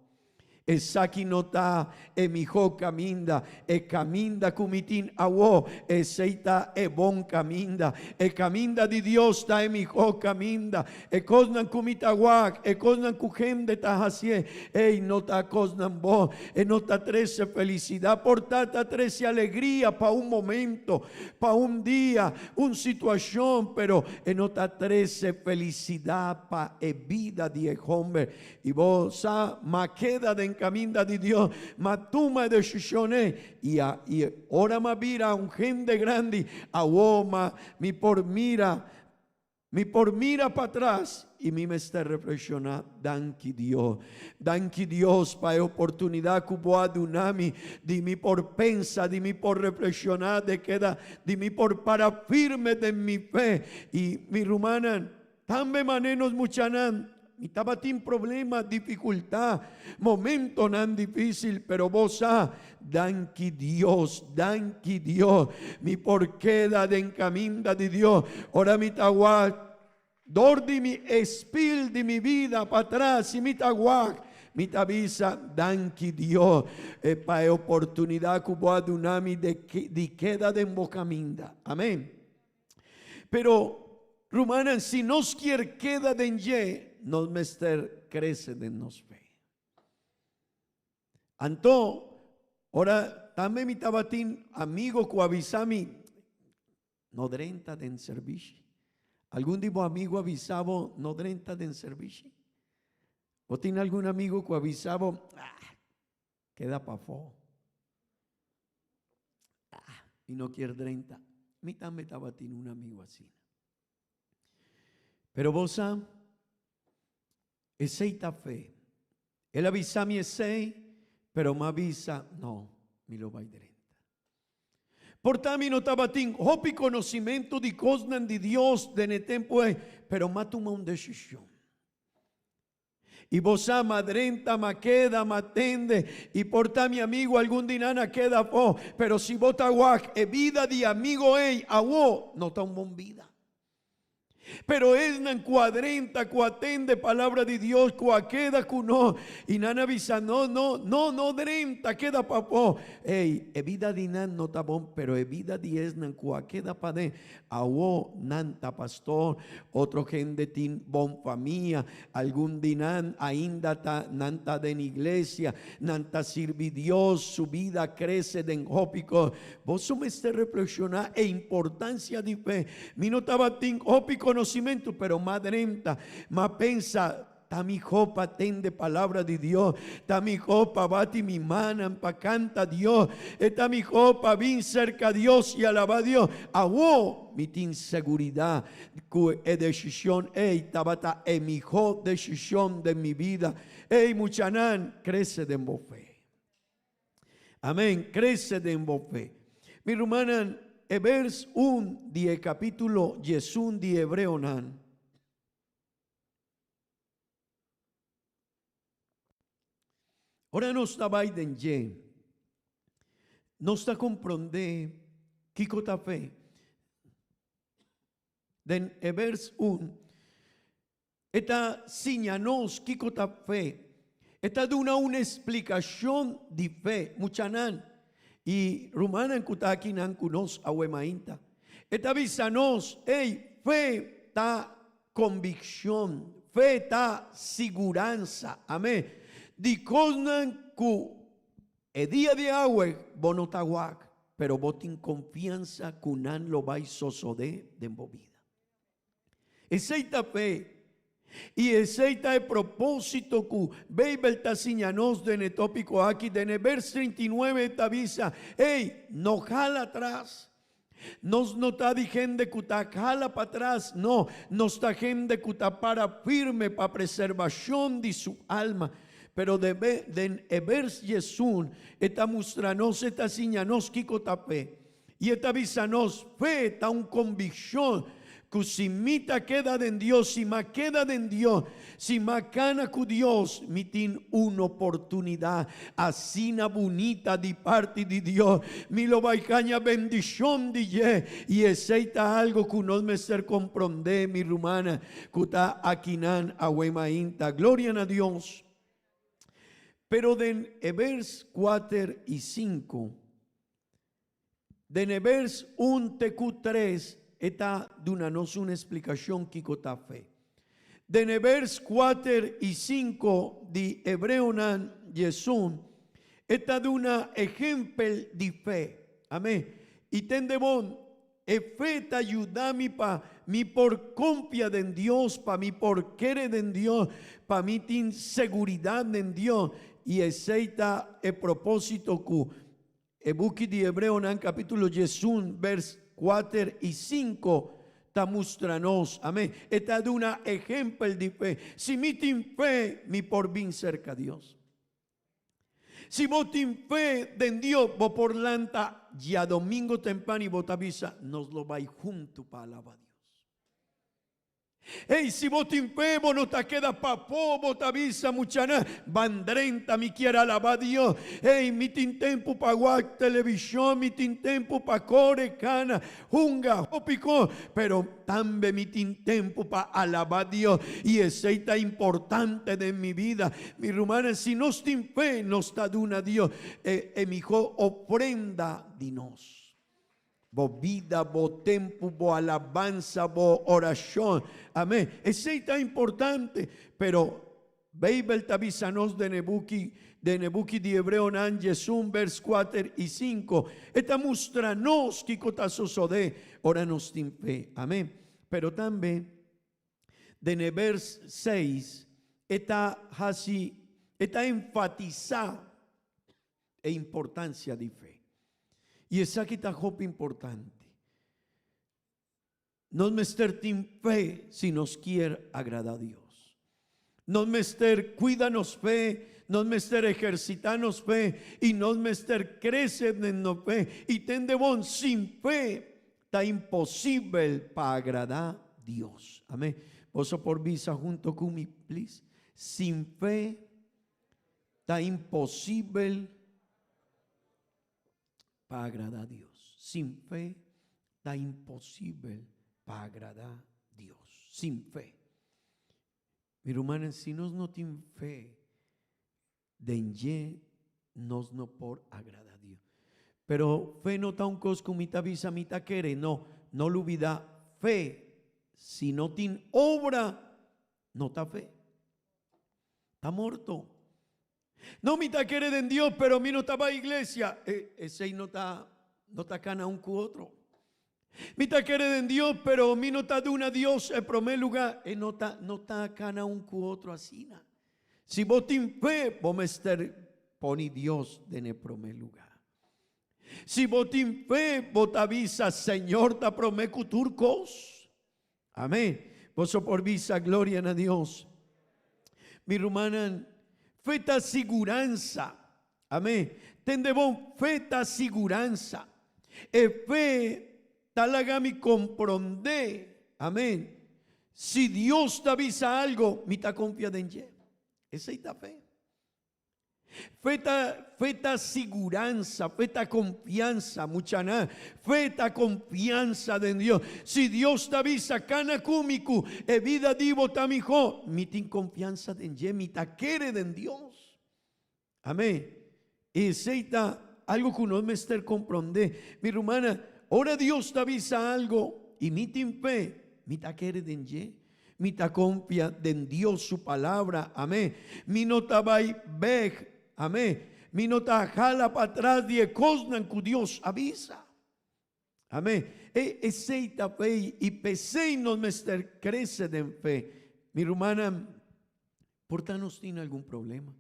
Speaker 3: Esaki no ta e mihó kaminda. E kaminda ku mi tin awó, esei ta e bon kaminda. E kaminda di Dios ta e mihó kaminda. E kosnan ku mi ta wak, e kosnan ku hende ta hasié, ei no ta kosnan bon. E no ta trese felisidat. Por ta ta trese alegria pa un momento, pa un dia, un situashon, pero e no ta trese felisidat pa e bida di e hòmber. I bo sa, m'a keda den kaminda di Dios, m'a tuma e desishon ei, i a i ora m'a bira un hende grandi, awor m'a mi por mira, mi por mira patras i mi mester reflekshoná, Danki Dios, danki Dios pa e oportunidat ku bo a duna mi di mi por pensa, di mi por reflekshoná, de keda, di mi por para firme den mi fe. I mi rumannan, Tambe manera nos muchanan, mi tabatin problema, dificultad, momentonan dificil, pero bo sa, danki Dios, danki Dios, mi por keda den caminda di Dios. Ora mi ta wak dor di mi espil di mi vida patras, si mi ta wak, mi ta bisa, danki Dios, pa e oportunidad cu bo a duna mi di keda den bo caminda. Amen. Pero, rumannan, si nos kier keda den dje, nos mester krese den nos fe. Anto, ora tambe mi tabatin amigo ku a bisa mi, No drenta den servishi. Algun di bo amigo a bisa bo, No drenta den servishi? Bo tin algun amigo ku a bisa bo, Ah, Keda pafó. Ah, mi no kier drenta. Mi tambe tabatin un amigo asina. Pero bo sa, esei ta fe. El a bisa mi esei, pero m'a bisa, no, mi lo bai drenta. Por ta mi no tabatin hopi conocimento di cosnan di Dios den e tempo ei, pero m'a tuma un decision. I bo sa, ma drenta, ma keda, ma tende, i por ta mi amigo algun di nan a keda afó, pero si bo ta wak e bida di amigo ei awo, no ta un bon bida. Pero esnan ku a drenta, ku a tende palabra di Dios, ku a keda ku no, i nan a bisa, No, no, no, no drenta, keda pafó. Ey, e bida di nan no ta bon, pero e bida di esnan ku a keda paden, awo nan ta pastor, otro hende tin bon famia, algun di nan ainda ta nan ta den iglesia, nan ta sirbi Dios, su bida a krese den hopi kos. Boso mester reflekshoná e importansia di fe. Mi no tabatin hopi konosimentu, pero m'a drenta, m'a pensa, Ta mihó pa tende palabra di Dios, ta mihó pa bati mi mannan pa kanta Dios, e ta mihó pa bin serka Dios i alabá Dios. Awor mi tin seguridat ku e desishon ei tabata e mihó desishon den mi bida. Ei muchanan, krese den bo fe. Amén, crece den bo fe. Mi rumannan, e vers un di e capítulo diesun di Hebreonan. Ora nos ta bai den dje, nos ta comprende kico ta fe. Den e vers un, E ta siña nos kiko ta fe. E ta duna un esplikashon di fe, muchanan i rumannan ku ta akinan ku nos awe mainta. E ta bisa nos, Ey, fe ta konvikshon, fe ta siguransa, amén, di kosnan ku e dia di awe bo no ta wak, pero bo tin konfiansa ku nan lo bai sosodé den bo bida. Esei ta fe. I esei ta e propósito ku Beibel ta siña nos den e tópiko aki. Den e bers 39 e ta bisa, Ey, no hala atras. Nos no ta di hende ku ta hala patras, no, nos ta hende ku ta para firme pa preservashon di su alma. Pero den e bers 11 e ta mustra nos, e ta siña nos kiko ta fe. I e ta bisa nos, Fe ta un konvikshon ku si mi ta keda den Dios, si m'a keda den Dios, si m'a kana ku Dios, mi tin un oportunidat asina bunita di parti di Dios. Mi lo bai haña bendishon di dje. I esei ta algu ku nos mester komprondé, mi rumannan ku ta akinan awe mainta. Gloria na Dios! Pero den e bers kuater i sinku, Den e bers un te ku tres e ta duna nos un esplikashon kiko ta fe. Den e bers kuater i sinku di Hebreonan 11 e ta duna ehempel di fe. Amén. I tende bon, e fe ta yuda mi pa mi por konfia den Dios, pa mi por kere den Dios, pa mi tin seguridat den Dios. I esei ta e propósito ku E buki di Hebreonan capítulo 11 vers 4 i 5 ta mustra nos, amén, e ta duna ehempel di fe. Si mi tin fe, mi por bin cerca Dios. Si bo tin fe den Dios, bo por lanta djadomingo temprano i bo ta bisa, nos lo bai huntu pa alaba Dios. Ey, si bo tin fe, bo no ta keda pafó, bo ta bisa muchanan, Ban drenta, mi kier alabá Dios. Ey, mi tin tempu pa wak televishon, mi tin tempu pa kore, kana, hunga, hopi kos, pero tambe mi tin tempu pa alabá Dios, i esei ta importante den mi bida. Mi rumannan, si nos tin fe, nos ta duna Dios e e mihó ofrenda di nos. Bo bida, bo tempu, bo alabansa, bo orashon. Amén. Esei ta importante. Pero Beibel ta bisa nos den e buki, den e buki di Hebreonan 11 vers 4 i 5, e ta mustra nos kiko ta sosodé ora nos tin fe. Amén. Pero tambe den e vers 6 e ta hasi, e ta enfatisá e importancia di fe. Y esaki ta hopi importante. Nos mester tin fe si nos kier agrada Dios. Nos mester cuida nos fe, nos mester ehercita nos fe y nos mester crece den nos fe. Y tende bon, sin fe ta imposibel pa agrada Dios. Amén. Boso por bisa hunto cu mi, please. Sin fe Ta imposibel pa agradá Dios. Sin fe ta imposibel pa agradá Dios. Sin fe. Mi rumannan, si nos no tin fe den dje, nos no por agrada Dios. Pero fe no ta un kos ku mi ta bisa mi ta kere, no. No lubida, fe si no tin obra, no ta fe. Ta morto. No mi ta kere den Dios, pero mi no ta bai iglesia. E, esei no ta, no ta kana un ku otro. Mi ta kere den Dios, pero mi no ta duna Dios e promé lugá. E no ta, no ta kana un ku otro asina. Si bo tin fe, bo mester pone Dios den e promé lugá. Si bo tin fe, bo ta bisa, Señor ta promé ku tur kos. Amén. Boso por bisa gloria na Dios. Mi rumannan, fe ta siguransa. Amén. Tende bon, fe ta siguransa. E fe ta laga mi komprondé. Amén. Si Dios ta bisa algo, mi ta konfia den dje. Esei ta fe. Fe ta, fe ta siguransa, fe ta konfiansa, muchanan. Fe ta konfiansa den Dios. Si Dios ta bisa, Kana ku mi ku e bida di bo ta mihó, mi tin konfiansa den dje, mi ta kere den Dios. Amén. I esei ta algu ku nos mester komprondé. Mi rumannan, ora Dios ta bisa algu i mi tin fe, mi ta kere den dje. Mi ta konfia den Dios su palabra, amén. Mi no ta bai bek, amén. Mi no ta hala patras di e kosnan ku Dios a bisa. Amén. E esei ta fe i p'esei nos mester krese den fe. Mi rumannan, por ta nos tin algun problema.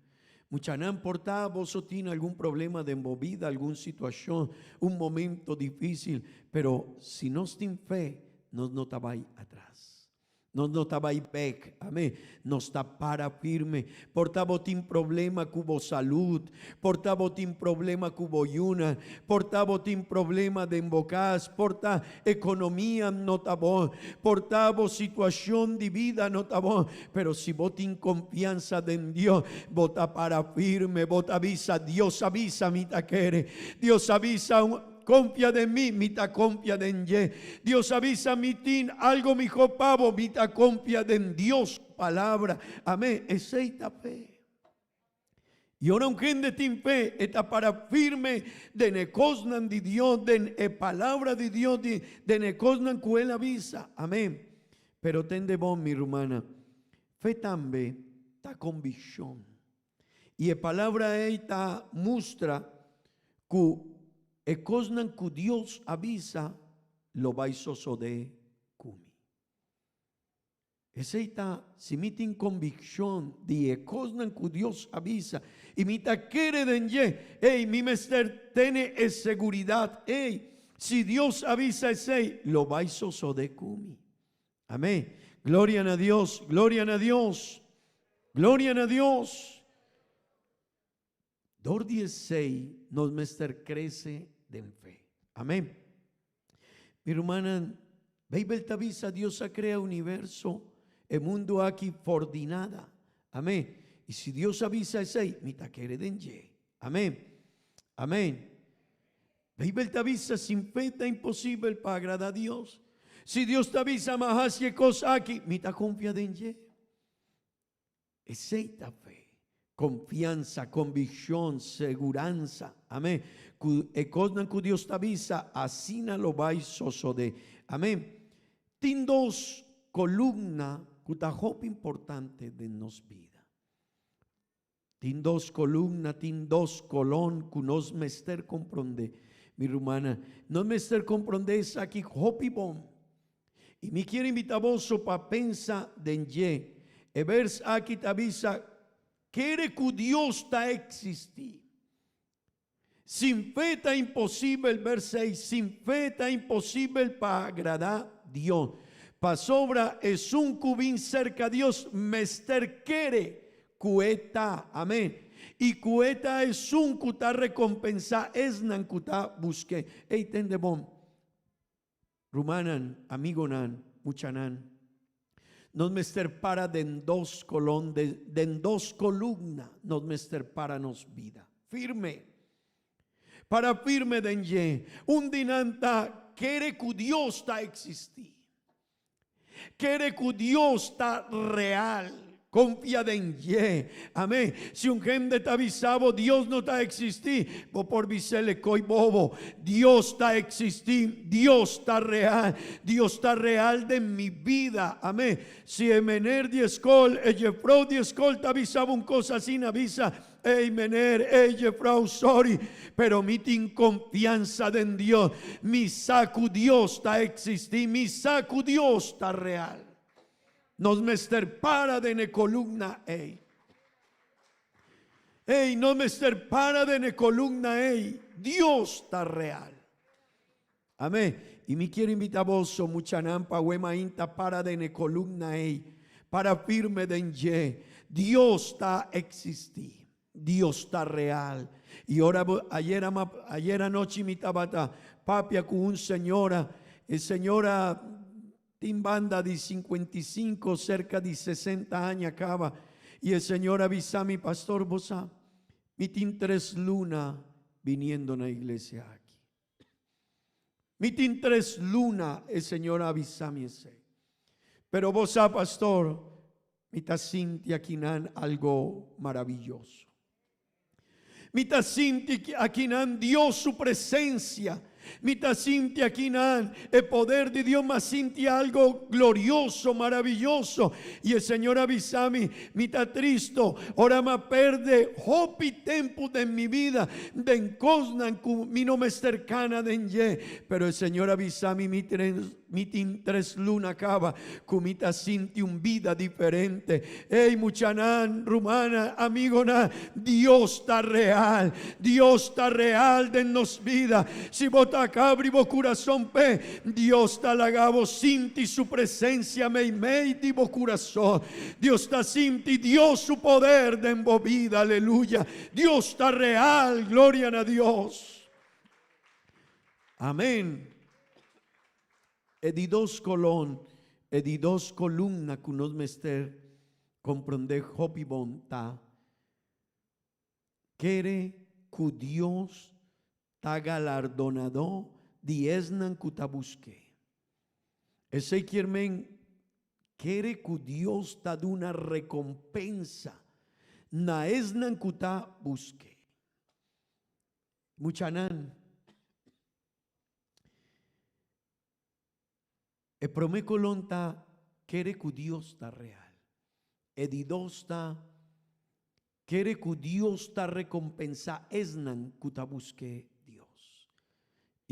Speaker 3: Muchanan, por ta boso tin algun problema den bo bida, algun situashon, un momento difísil, pero si nos tin fe, nos no ta bai atras. Nos no ta bai bek. Amén. Nos ta para firme. Por ta bo tin problema ku bo salud. Por ta bo tin problema ku bo yuna. Por ta bo tin problema den bo kas. Por ta ekonomia no ta bon. Por ta bo situashon di bida no ta bon. Pero si bo tin konfiansa den Dios, bo ta para firme. Bo ta bisa, Dios a bisa, mi ta kere. Dios a bisa, Konfia den mi, mi ta konfia den dje. Dios a bisa mi tin algo mihó pa bo, mi ta konfia den Dios su palabra. Amén. Esei ta fe. I ora un hende tin fe, e ta para firme den e kosnan di Dios, den e palabra di Dios, den e kosnan ku el a bisa. Amén. Pero tende bon, mi rumannan, fe tambe ta konvikshon. I e palabra ei ta mustra ku e kosnan ku Dios a bisa lo bai sosodé ku mi. Esei ta si mi tin konvikshon di e kosnan ku Dios a bisa i mi ta kere den dje, ei, mi mester tene e seguridat ei, si Dios a bisa esei, lo bai sosodé ku mi. Amén. Gloria na Dios, gloria na Dios, gloria na Dios. Dor di esei nos mester crece den fe. Amén. Mi rumannan, Bijbel ta bisa Dios a crea universo, e mundo aki for di nada. Amén. Y si Dios a bisa esei, mi ta kere den dje. Amén. Amén. Bijbel ta bisa, Sin fe ta imposibel pa agrada Dios. Si Dios ta bisa ma hasi e kos aki, mi ta konfia den dje. Esei ta fe. Konfiansa, konvikshon, seguransa. Amen. Ku e kosnan ku Dios ta bisa, asina lo bai sosodé. Amen. Tin dos kolumna ku ta hopi importante den nos bida. Tin dos columna, tin dos colon cu nos mester comprende. Mi rumana, nos mester comprende esaki hopi bon. Y mi kier invita boso pa pensa den dje. E vers aki ta bisa, Kere cu Dios ta existi. Sin fe ta imposibel, vers seis, sin fe ta imposibel pa agradá Dios. Pasobra esun ku bin serka Dios mester kere ku e ta, amén, i ku e ta esun ku ta rekompensá esnan ku ta busk'é. Ey, tende bon. Rumannan, amigonan, muchanan, nos mester para den dos kolon, den dos kolumna nos mester para nos bida. Firme. Para firme den dje. Un di nan ta kere ku Dios ta eksistí. Kere ku Dios ta real. Konfia den dje. Amén. Si un hende ta bisa bo Dios no ta eksistí, bo por bis'el koi bobo. Dios ta eksistí, Dios ta real, Dios ta real den mi bida. Amén. Si e mener di e skol, e jefrou di e skol ta bisa bo un kos asina, bisa, Ey mener, ey jefrou, sorry, pero mi tin konfiansa den Dios. Mi sa ku Dios ta eksistí, mi sa ku Dios ta real. Nos mester para den e kolumna ey. Ey, nos mester para den e kolumna ey. Dios ta real. Amén. I mi kier invita boso, muchanan, pa awe mainta para den e kolumna ei, para firme den dje. Dios ta eksistí. Dios ta real. I ora bo, ayer ama, ayer anochi mi tabata papia ku un señora, e señora tin banda di 55, serka di 60 aña kaba, i e señora a bisa mi, Pastor, bo sa, mi tin tres luna biniendo na iglesia aki. Mi tin tres luna, e Señor a avisa mi esei. Pero bo sa, pastor, mi ta sinti akinan algo maraviyoso. Mi ta sinti akinan Dios su presencia. Mi ta sinti akinan e poder di Dios, m'a sinti algo glorioso, maraviyoso. I e Señor a bisa mi, Mi ta tristo ora m'a perde hopi tempu den mi bida den kosnan ku mi no mester kana den dje. Pero e Señor a bisa mi, Mi mi tin tres luna kaba ku mi ta sinti un bida diferente. Ey muchanan, rumannan, amigonan, Dios ta real. Dios ta real den nos bida. Si bo ta abri bo kurason p'e, Dios ta laga bo sinti su presensia meimei di bo kurason. Dios ta sinti Dios su poder den bo bida, aleluya. Dios ta real, gloria na Dios. Amén. E di dos kolon, e di dos kolumna ku nos mester komprondé hopi bon ta, Kere ku Dios ta galardonadó di esnan ku ta busk'é. Esei kier men kere ku Dios ta duna rekompensa na esnan ku ta busk'é. Muchanan, e promé kolon ta kere ku Dios ta real. E di dos ta kere ku Dios ta rekompensá esnan ku ta busk'é Dios.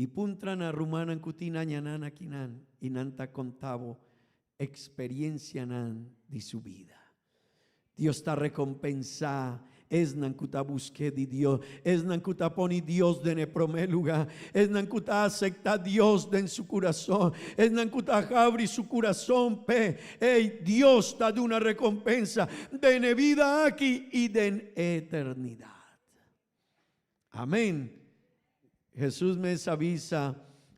Speaker 3: I puntra na rumannan ku tin añanan akinan i nan ta konta bo eksperensianan di su bida. Dios ta rekompensá esnan ku ta busk'é di Dios, esnan ku ta pone Dios den e promé lugá, esnan ku ta asektá Dios den su kurason, esnan ku ta habri su kurason p'e. Ey, Dios ta duna rekompensa den e bida aki i den eternidat. Amén. Hesus mes a bisa,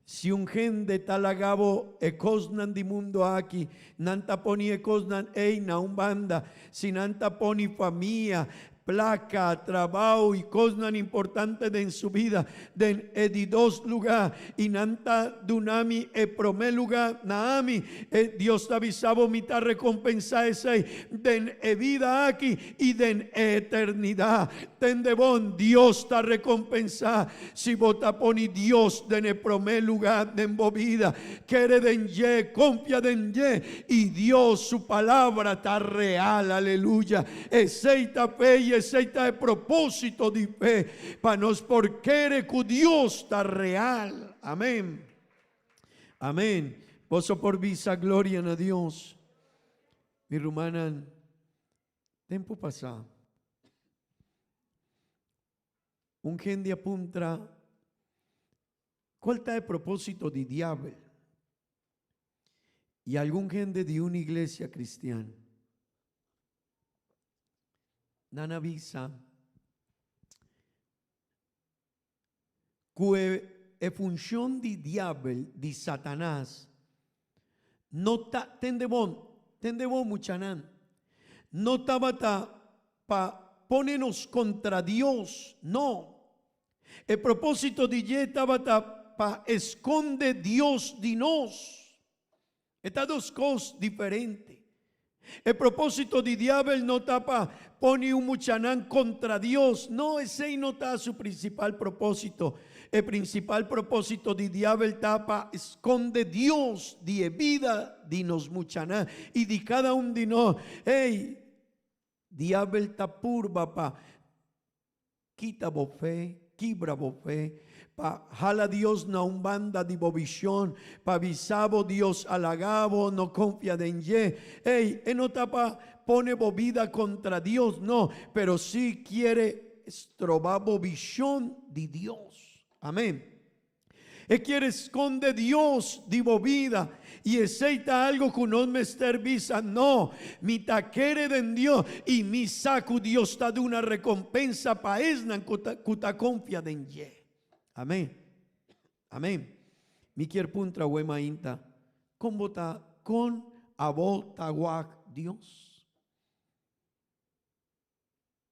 Speaker 3: Si un hende ta laga bo e kosnan di mundu aki, nan ta poni e kosnan ei na un banda. Si nan ta poni famia, plaka, trabou i kosnan importante den su bida den e di dos lugá, i nan ta duna mi e promé lugá na ami, e Dios ta bisa bo, mi ta rekompensá esei den e bida aki i den e eternidat. Tende bon, Dios ta rekompensá si bo ta poni Dios den e promé lugá den bo bida. Kere den dje, konfia den dje, i Dios su palabra ta real. Aleluya! Esei ta fe i esei ta e propósito di fe, pa nos por kere ku Dios ta real. Amén. Amén. Boso por bisa gloria na Dios. Mi rumannan, Tempu pasá, un hende a puntra, Cual ta e propósito di diabel? I algun hende di un iglesia cristian, nan a bisa cu e funcion di diabel, di Satanas, no ta, tende bon, tende bon muchanan, no tabata pa pone nos contra Dios, no. E proposito di dje tabata pa esconde Dios di nos. E ta dos kos diferente. E propósito di diabel no ta pa pone un muchanan kontra Dios. No, esei no ta su prinsipal propósito. E prinsipal propósito di diabel ta pa skonde Dios di e bida di nos muchanan i di kada un di nos. Ey, diabel ta purba pa Kita bo fe, kibra bo fe, pa hala Dios na un banda di bo vision, pa bisa bo Dios a laga bo, no confia den dje. Ey, e no ta pa pone bo bida contra Dios, no, pero si kiere stroba bo vision di Dios. Amen. E kier skonde Dios di bo bida i esei ta algo ku nos mester bisa, No, mi ta kere den Dios i mi sa ku Dios ta duna rekompensa pa esnan ku ta ku ta konfia den dje. Amen. Amen. Mi kier puntra awe mainta, kon bo ta kon abo ta wak Dios?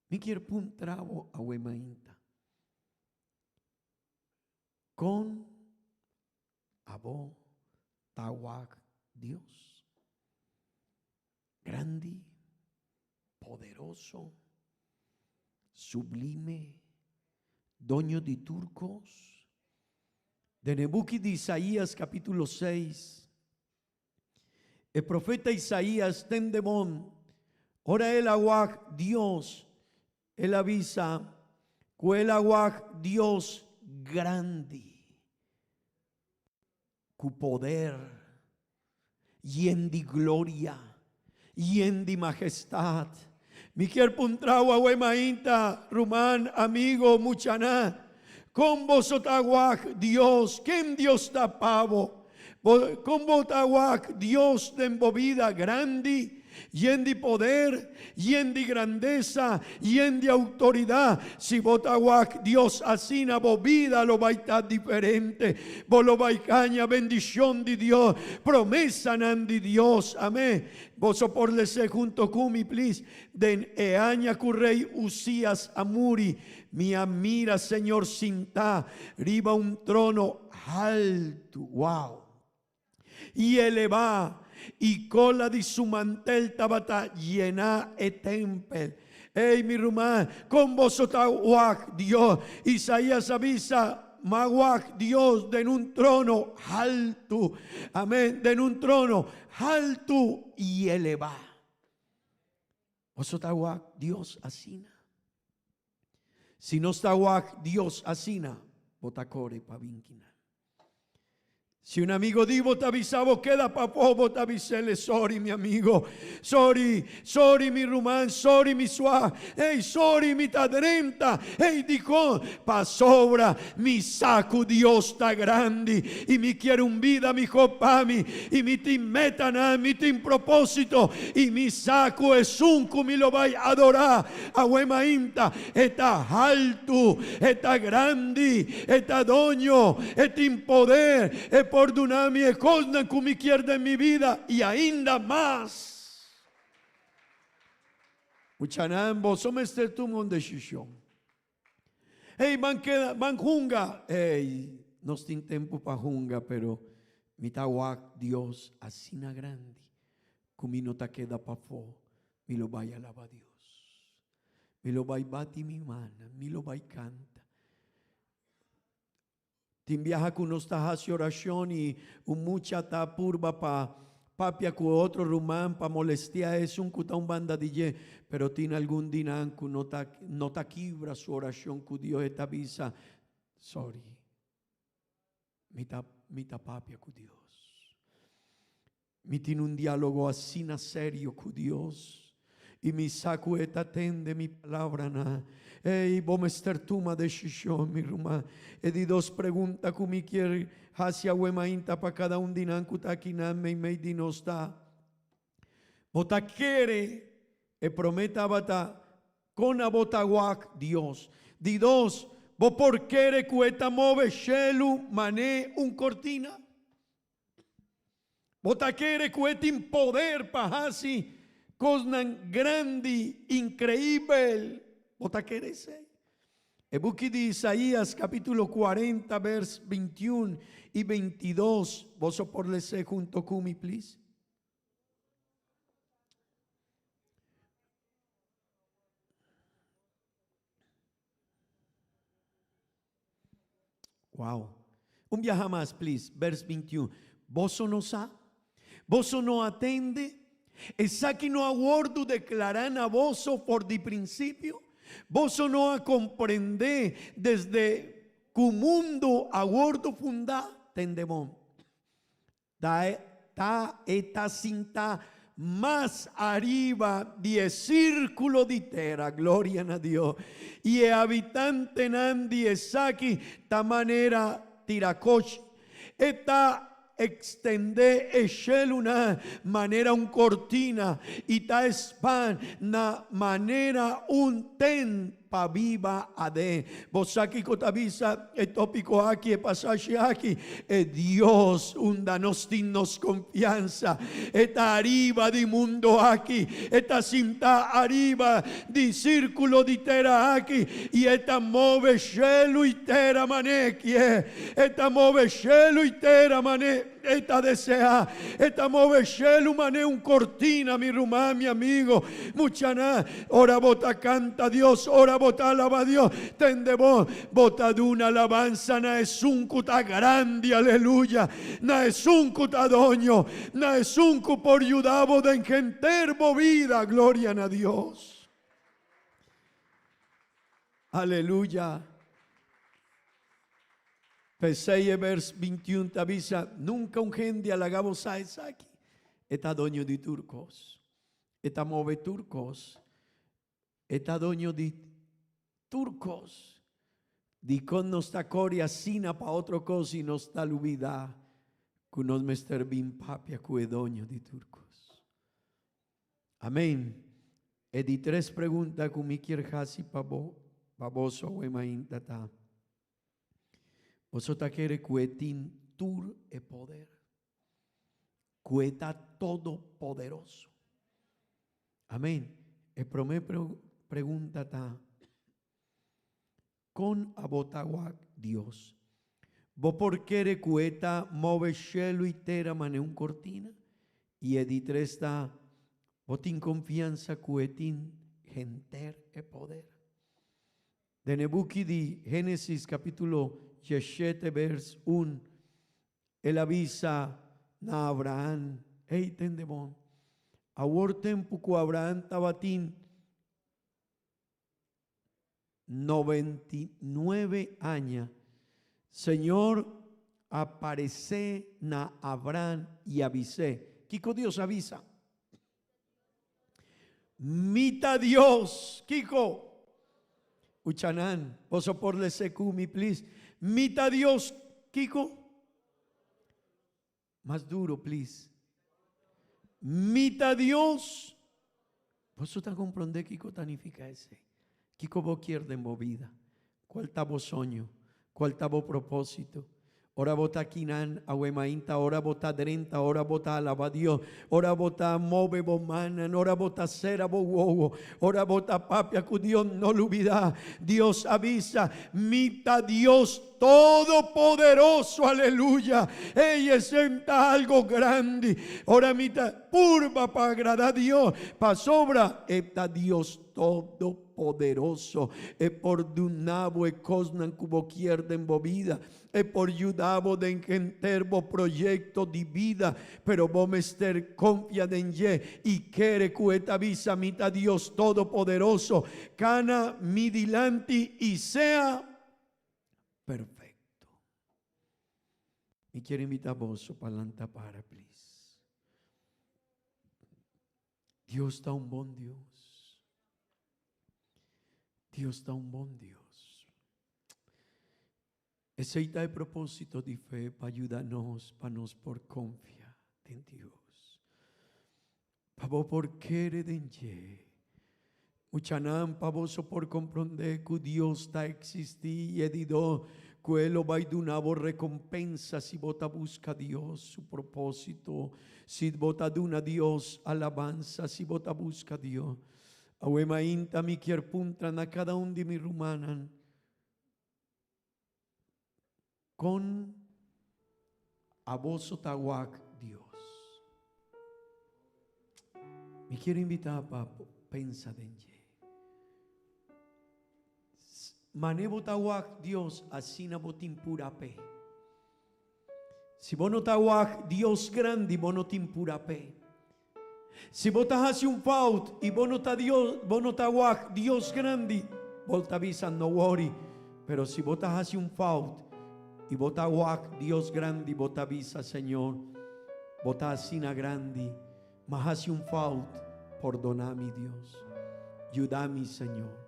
Speaker 3: Mi kier puntra bo awe mainta. Kon abo ta wak Dios? Grandi, poderoso, sublime, doño di tur kos. Den e buki di Isaías capítulo 6, e profeta Isaías tende bon, ora el a wak Dios, El a bisa ku el a wak Dios grandi, ku poder, yen di gloria, yen di mahestat. Mi kier puntra awe mainta, ruman, amigo, muchanan, kon boso ta wak Dios? Ken Dios ta pa bo? Bo, kon bo ta wak Dios den bo bida grandi, yen di poder, yen di grandesa, yen di outoridat? Si bo ta wak Dios asina, bo bida lo bai ta diferente. Bo lo bai haña bendishon di Dios, promesanan di Dios. Amén. Boso por les'é hunto ku mi, plis. Den e aña ku rei Uzias a muri, mi a mira Señor sintá riba un trono haltu, wow, i elevá, i kola di su mantel tabata yená e tèmpel. Ey, mi ruman, kon boso ta wak Dios? Isaías a bisa, M'a wak Dios den un trono haltu, amén, den un trono haltu i elevá. Boso ta wak Dios asina? Si nos ta wak Dios asina, bo ta kore pa bin kinan. Si un amigo di bo ta bisa bo keda pafó, bo ta bis'el sorry mi amigo, sorry, sorry mi ruman, sorry mi sua, hey sorry mi ta drenta, hey dikon? Pasobra mi sa ku Dios ta grandi i mi kier un bida mihó pa mi i mi tin metanan, mi tin propósito i mi sa ku esun ku mi lo bai adorá Awe mainta e ta haltu, e ta grandi, e ta doño, e tin poder, e por duna mi e kosnan ku mi kier den mi bida i ainda mas. Muchanan, boso mester tuma un desishon. Hey, ban keda, ban hunga. Hey, nos tin tempu pa hunga, pero mi ta wak Dios asina grandi ku mi no ta keda pafó. Mi lo bai alaba Dios. Mi lo bai bati mi mana, mi lo bai canta. Tin biaha cu nos ta haci oracion y un mucha ta purba pa papia cu otro ruman pa molestia esun cu ta un banda di dje, pero tin algun di nan cu no ta no ta kibra su oracion cu Dios e ta bisa, sorry. Mi ta mi ta papia cu Dios. Mi tin un diálogo asina serio cu Dios y mi sa cu e ta tende mi palabranan. Ey, bo mester tuma decision, mi ruman. E di dos pregunta cu mi kier haci awe mainta pa cada un di nan cu ta akinan meimei di nos ta, Bo ta kere e prome tabata con abo ta wak Dios? Di dos, bo por kere cu e ta move shelu mane un cortina? Bo ta kere ku e tin poder pa hasi kosnan grandi, inkreibel? Bo ta kere esei? E buki di Isaías kapítulo kuarenta, bèrs bintiun i bintidos, boso por les'é hunto ku mi, plis? Wow. Un biaha mas, please, vers 21. Boso no sa? Boso no a tende? Esaki no a wordu deklará na boso for di prinsipio? Boso no a komprendé desde ku mundu a wordu fundá? Tende bon. Ta ta e ta sintá mas ariba di e sírkulo di tera, gloria na Dios, i e habitantenan di esaki ta manera tirakochi. E ta ekstendé e shelunan manera un kortina i ta span na manera un tent pa biba aden. Bo sa kiko ta bisa e tópiko aki, e pasashi aki? E Dios unda nos tin nos konfiansa, e ta ariba di mundo aki, e ta sintá ariba di sírkulo di tera aki, i e ta move shelu i tera man'é kier. E ta move shelu i tera man'é e ta deseá. E ta move shelu man'é un kortina, mi ruman, mi amigo. Muchanan, ora bo ta kanta Dios, ora bo ta alabá Dios, tende bo, bo ta duna alabansa na esun ku ta grandi, aleluya, na esun ku ta doño, na esun ku por yuda bo den henter bo bida, gloria na Dios. Aleluya. P'esei e vers 21 ta bisa, Nunka un hende a laga bo sa esaki. E ta doño di tur kos. E ta move tur kos. E ta doño di tur kos. Dikon nos ta kore asina pa otro kos i nos ta lubidá ku nos mester bin papia ku e doño di tur kos? Amén. E di tres pregunta ku mi kier hasi pa bo, pa boso awe mainta ta, Boso ta kere ku e tin tur e poder? Ku e ta todopoderoso? Amén. E promé pregunta ta, Kon abo ta wak Dios? Bo por kere ku e ta move shelu i tera manera un kortina? I e di tres ta, Bo tin konfiansa ku e tin henter e poder? Den e buki di Génesis kapítulo dieshete bers un, el a bisa na Abraham, Ey, tende bon, awor tempu ku Abraham tabatin 99 aña, Señor a paresé na Abraham i a bis'é. Kiko Dios a bisa? Mi ta Dios. Kiko? Uchanan, boso por les'é ku mi, please. Mi ta Dios. Kiko? Mas duro, please. Mi ta Dios. Boso ta comprende kiko ta nifica esey? Kiko bo kier den bo bida? Cual ta bo soño? Cual ta bo proposito? Ora bo ta kinan awe mainta, ora bo ta drenta, ora bo ta alaba Dios, ora bo ta move bo mannan, ora bo ta cera bo wowo, ora bo ta papia cu Dios, no lubida, Dios a bisa, Mi ta Dios Todopoderoso, aleluya. Ey esey ta algo grandi. Ora mi ta purba pa agrada Dios, pasobra e ta Dios Todopoderoso. E por duna bo e cosnan cu bo kier den bo bida. E por yuda bo den henter bo proyecto di bida. Pero bo mester confia den dje y kere cu e ta bisa, Mi ta Dios Todopoderoso. Cana mi dilanti y sea perfecto. Mi kier invita boso pa lanta para, please. Dios ta un bon Dios. Dios ta un bon Dios. Esei ta e propósito di fe pa yuda nos pa nos por confia den Dios. Pa bo por kere den dje. Muchanan, pa boso por komprondé ku Dios ta eksistí i e di dos, ku E lo bai duna bo rekompensa si bo ta buska Dios su propósito, si bo ta duna Dios alabansa, si bo ta buska Dios. Awe mainta mi kier puntra na kada un di mi rumannan, Kon aboso ta wak Dios? Mi kier invita pa pensa den dje. Mane bo ta wak Dios, asina bo tin pura pe. Si bo no ta wak Dios grandi, bo no tin pura pe. Si bo ta hasi un fout i bo no ta Dios, bo no ta wak Dios grandi, bo ta bisa no worry. Pero si bo ta hasi un fout i bo ta wak Dios grandi, bo ta bisa Señor, bo ta asina grandi, m'a hasi un fout, pordona mi Dios. Yuda mi Señor.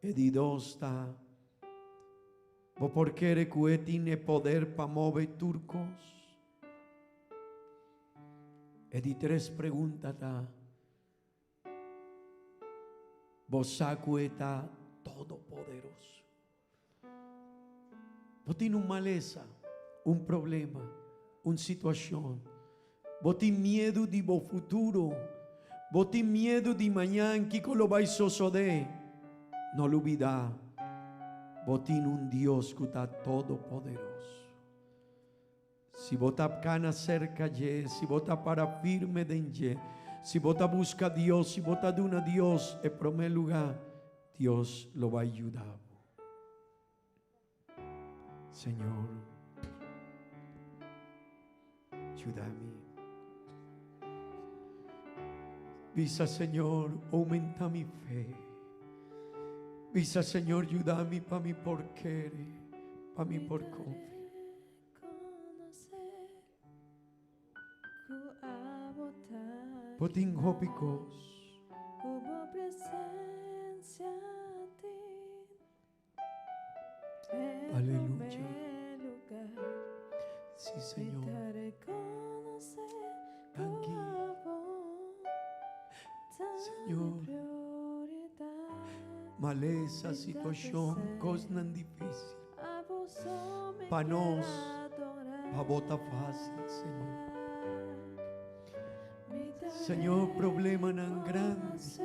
Speaker 3: E di dos ta, Bo por kere ku e tin e poder pa move tur kos? E di tres pregunta ta, Bo sa ku e ta todopoderoso? Bo tin un malesa, un problema, un situashon. Bo tin miedu di bo futuro. Bo tin miedu di mañan kiko lo bai sosodé. No lubidá, bo tin un Dios ku ta todopoderoso. Si bo ta kana serka dje, si bo ta para firme den dje, si bo ta buska Dios, si bo ta duna Dios e promé lugá, Dios lo bai yuda bo. Señor, yuda mi. Bisa, Señor, oumenta mi fe. Bisa, Señor, yuda mi pa mi por kere, pa mi por konfia. Bo tin hopi kos. Aleluya. Sí, Señor. Danki. Señor. Malesa, situacion, cosnan difícil. Pa nos, pa bo ta fácil, Señor. Señor, problemanan grandi.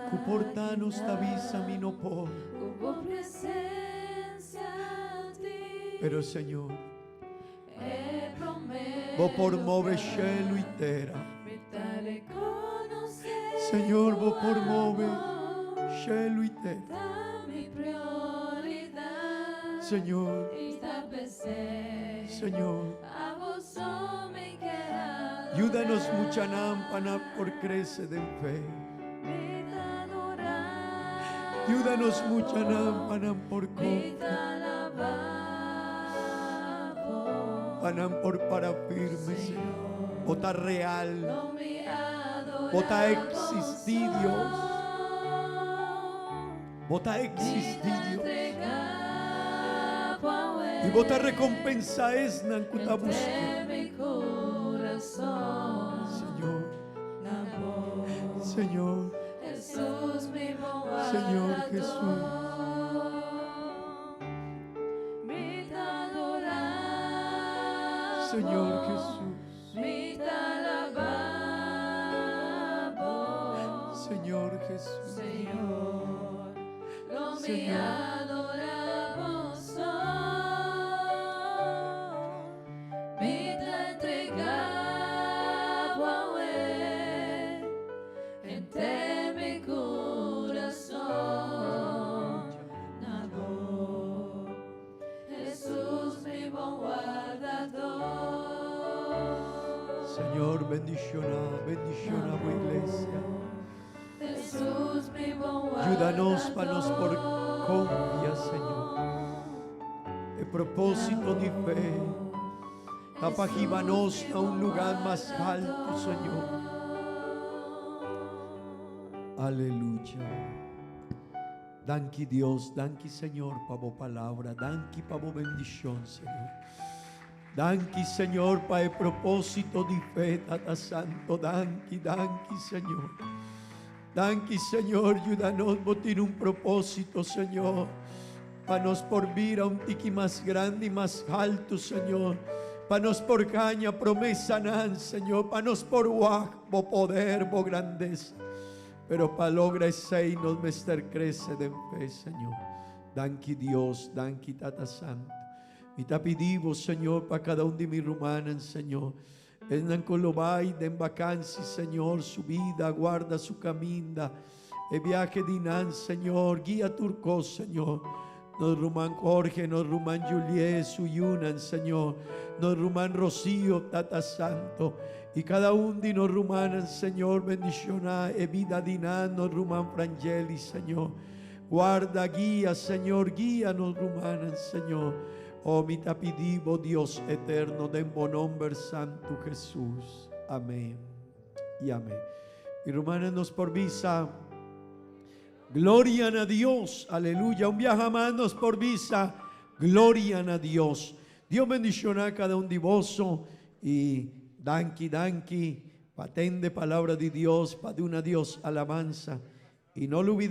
Speaker 3: Ku por ta nos ta bisa mi no por. Pero Señor, bo por move shelu i tera. Señor, bo por move shelu i tera. Señor, Señor, yuda nos muchanan pa nan por crece den fe. Yuda nos muchanan pa nan por confia. Pa nan por para firme, Señor. Bo ta real. Bo ta existi, Dios. Bo ta existi, Dios. I bo ta recompensa esnan cu ta busca. Señor. Señor. Señor Jesús. Señor Jesús. Señor Jesús. Señor. Señor, bendiciona, bendiciona bo iglesia. Yuda nos pa nos por confia, Señor. E propósito di fe ta pa hiba nos na un lugar mas halto, Señor. Aleluya. Danki Dios, danki Señor pa bo palabra, danki pa bo bendicion, Señor. Danki Señor pa e propósito di fe, Tata Santo, danki, danki Señor. Danki Señor, yuda nos, bo tin un propósito, Señor, pa nos por bira un tiki mas grandi, mas haltu, Señor, pa nos por gaña promesanan, Señor, pa nos por wak bo poder, bo grandesa. Pero pa logra esei nos mester crece den fe, Señor. Danki Dios, danki Tata Santo. Mi ta pidi bo, Señor, pa cada un di mi rumannan, Señor. Esnan cu lo bay den vakantie, Señor, su bida, guarda su caminda. E biahe di nan, Señor, guia tur kos, Señor. Nos ruman Jorge, nos ruman Juliet, su yunan, Señor. Nos ruman Rocío, Tata Santo. I kada un di nos rumannan, Señor, bendishoná e bida di nan, nos ruman Frangeli, Señor. Warda, guia, Señor, guia nos rumannan, Señor. Oh, mi ta pidi bo, Dios eterno, den bo nomber santo Jesus. Amèn i amèn. I rumannan, nos por bisa: Gloria na Dios, aleluya. Un biaha mas nos por bisa: Gloria na Dios. Dios bendishoná kada un di boso i danki, danki pa tende palabra di Dios, pa duna Dios alabansa. I no lubidá.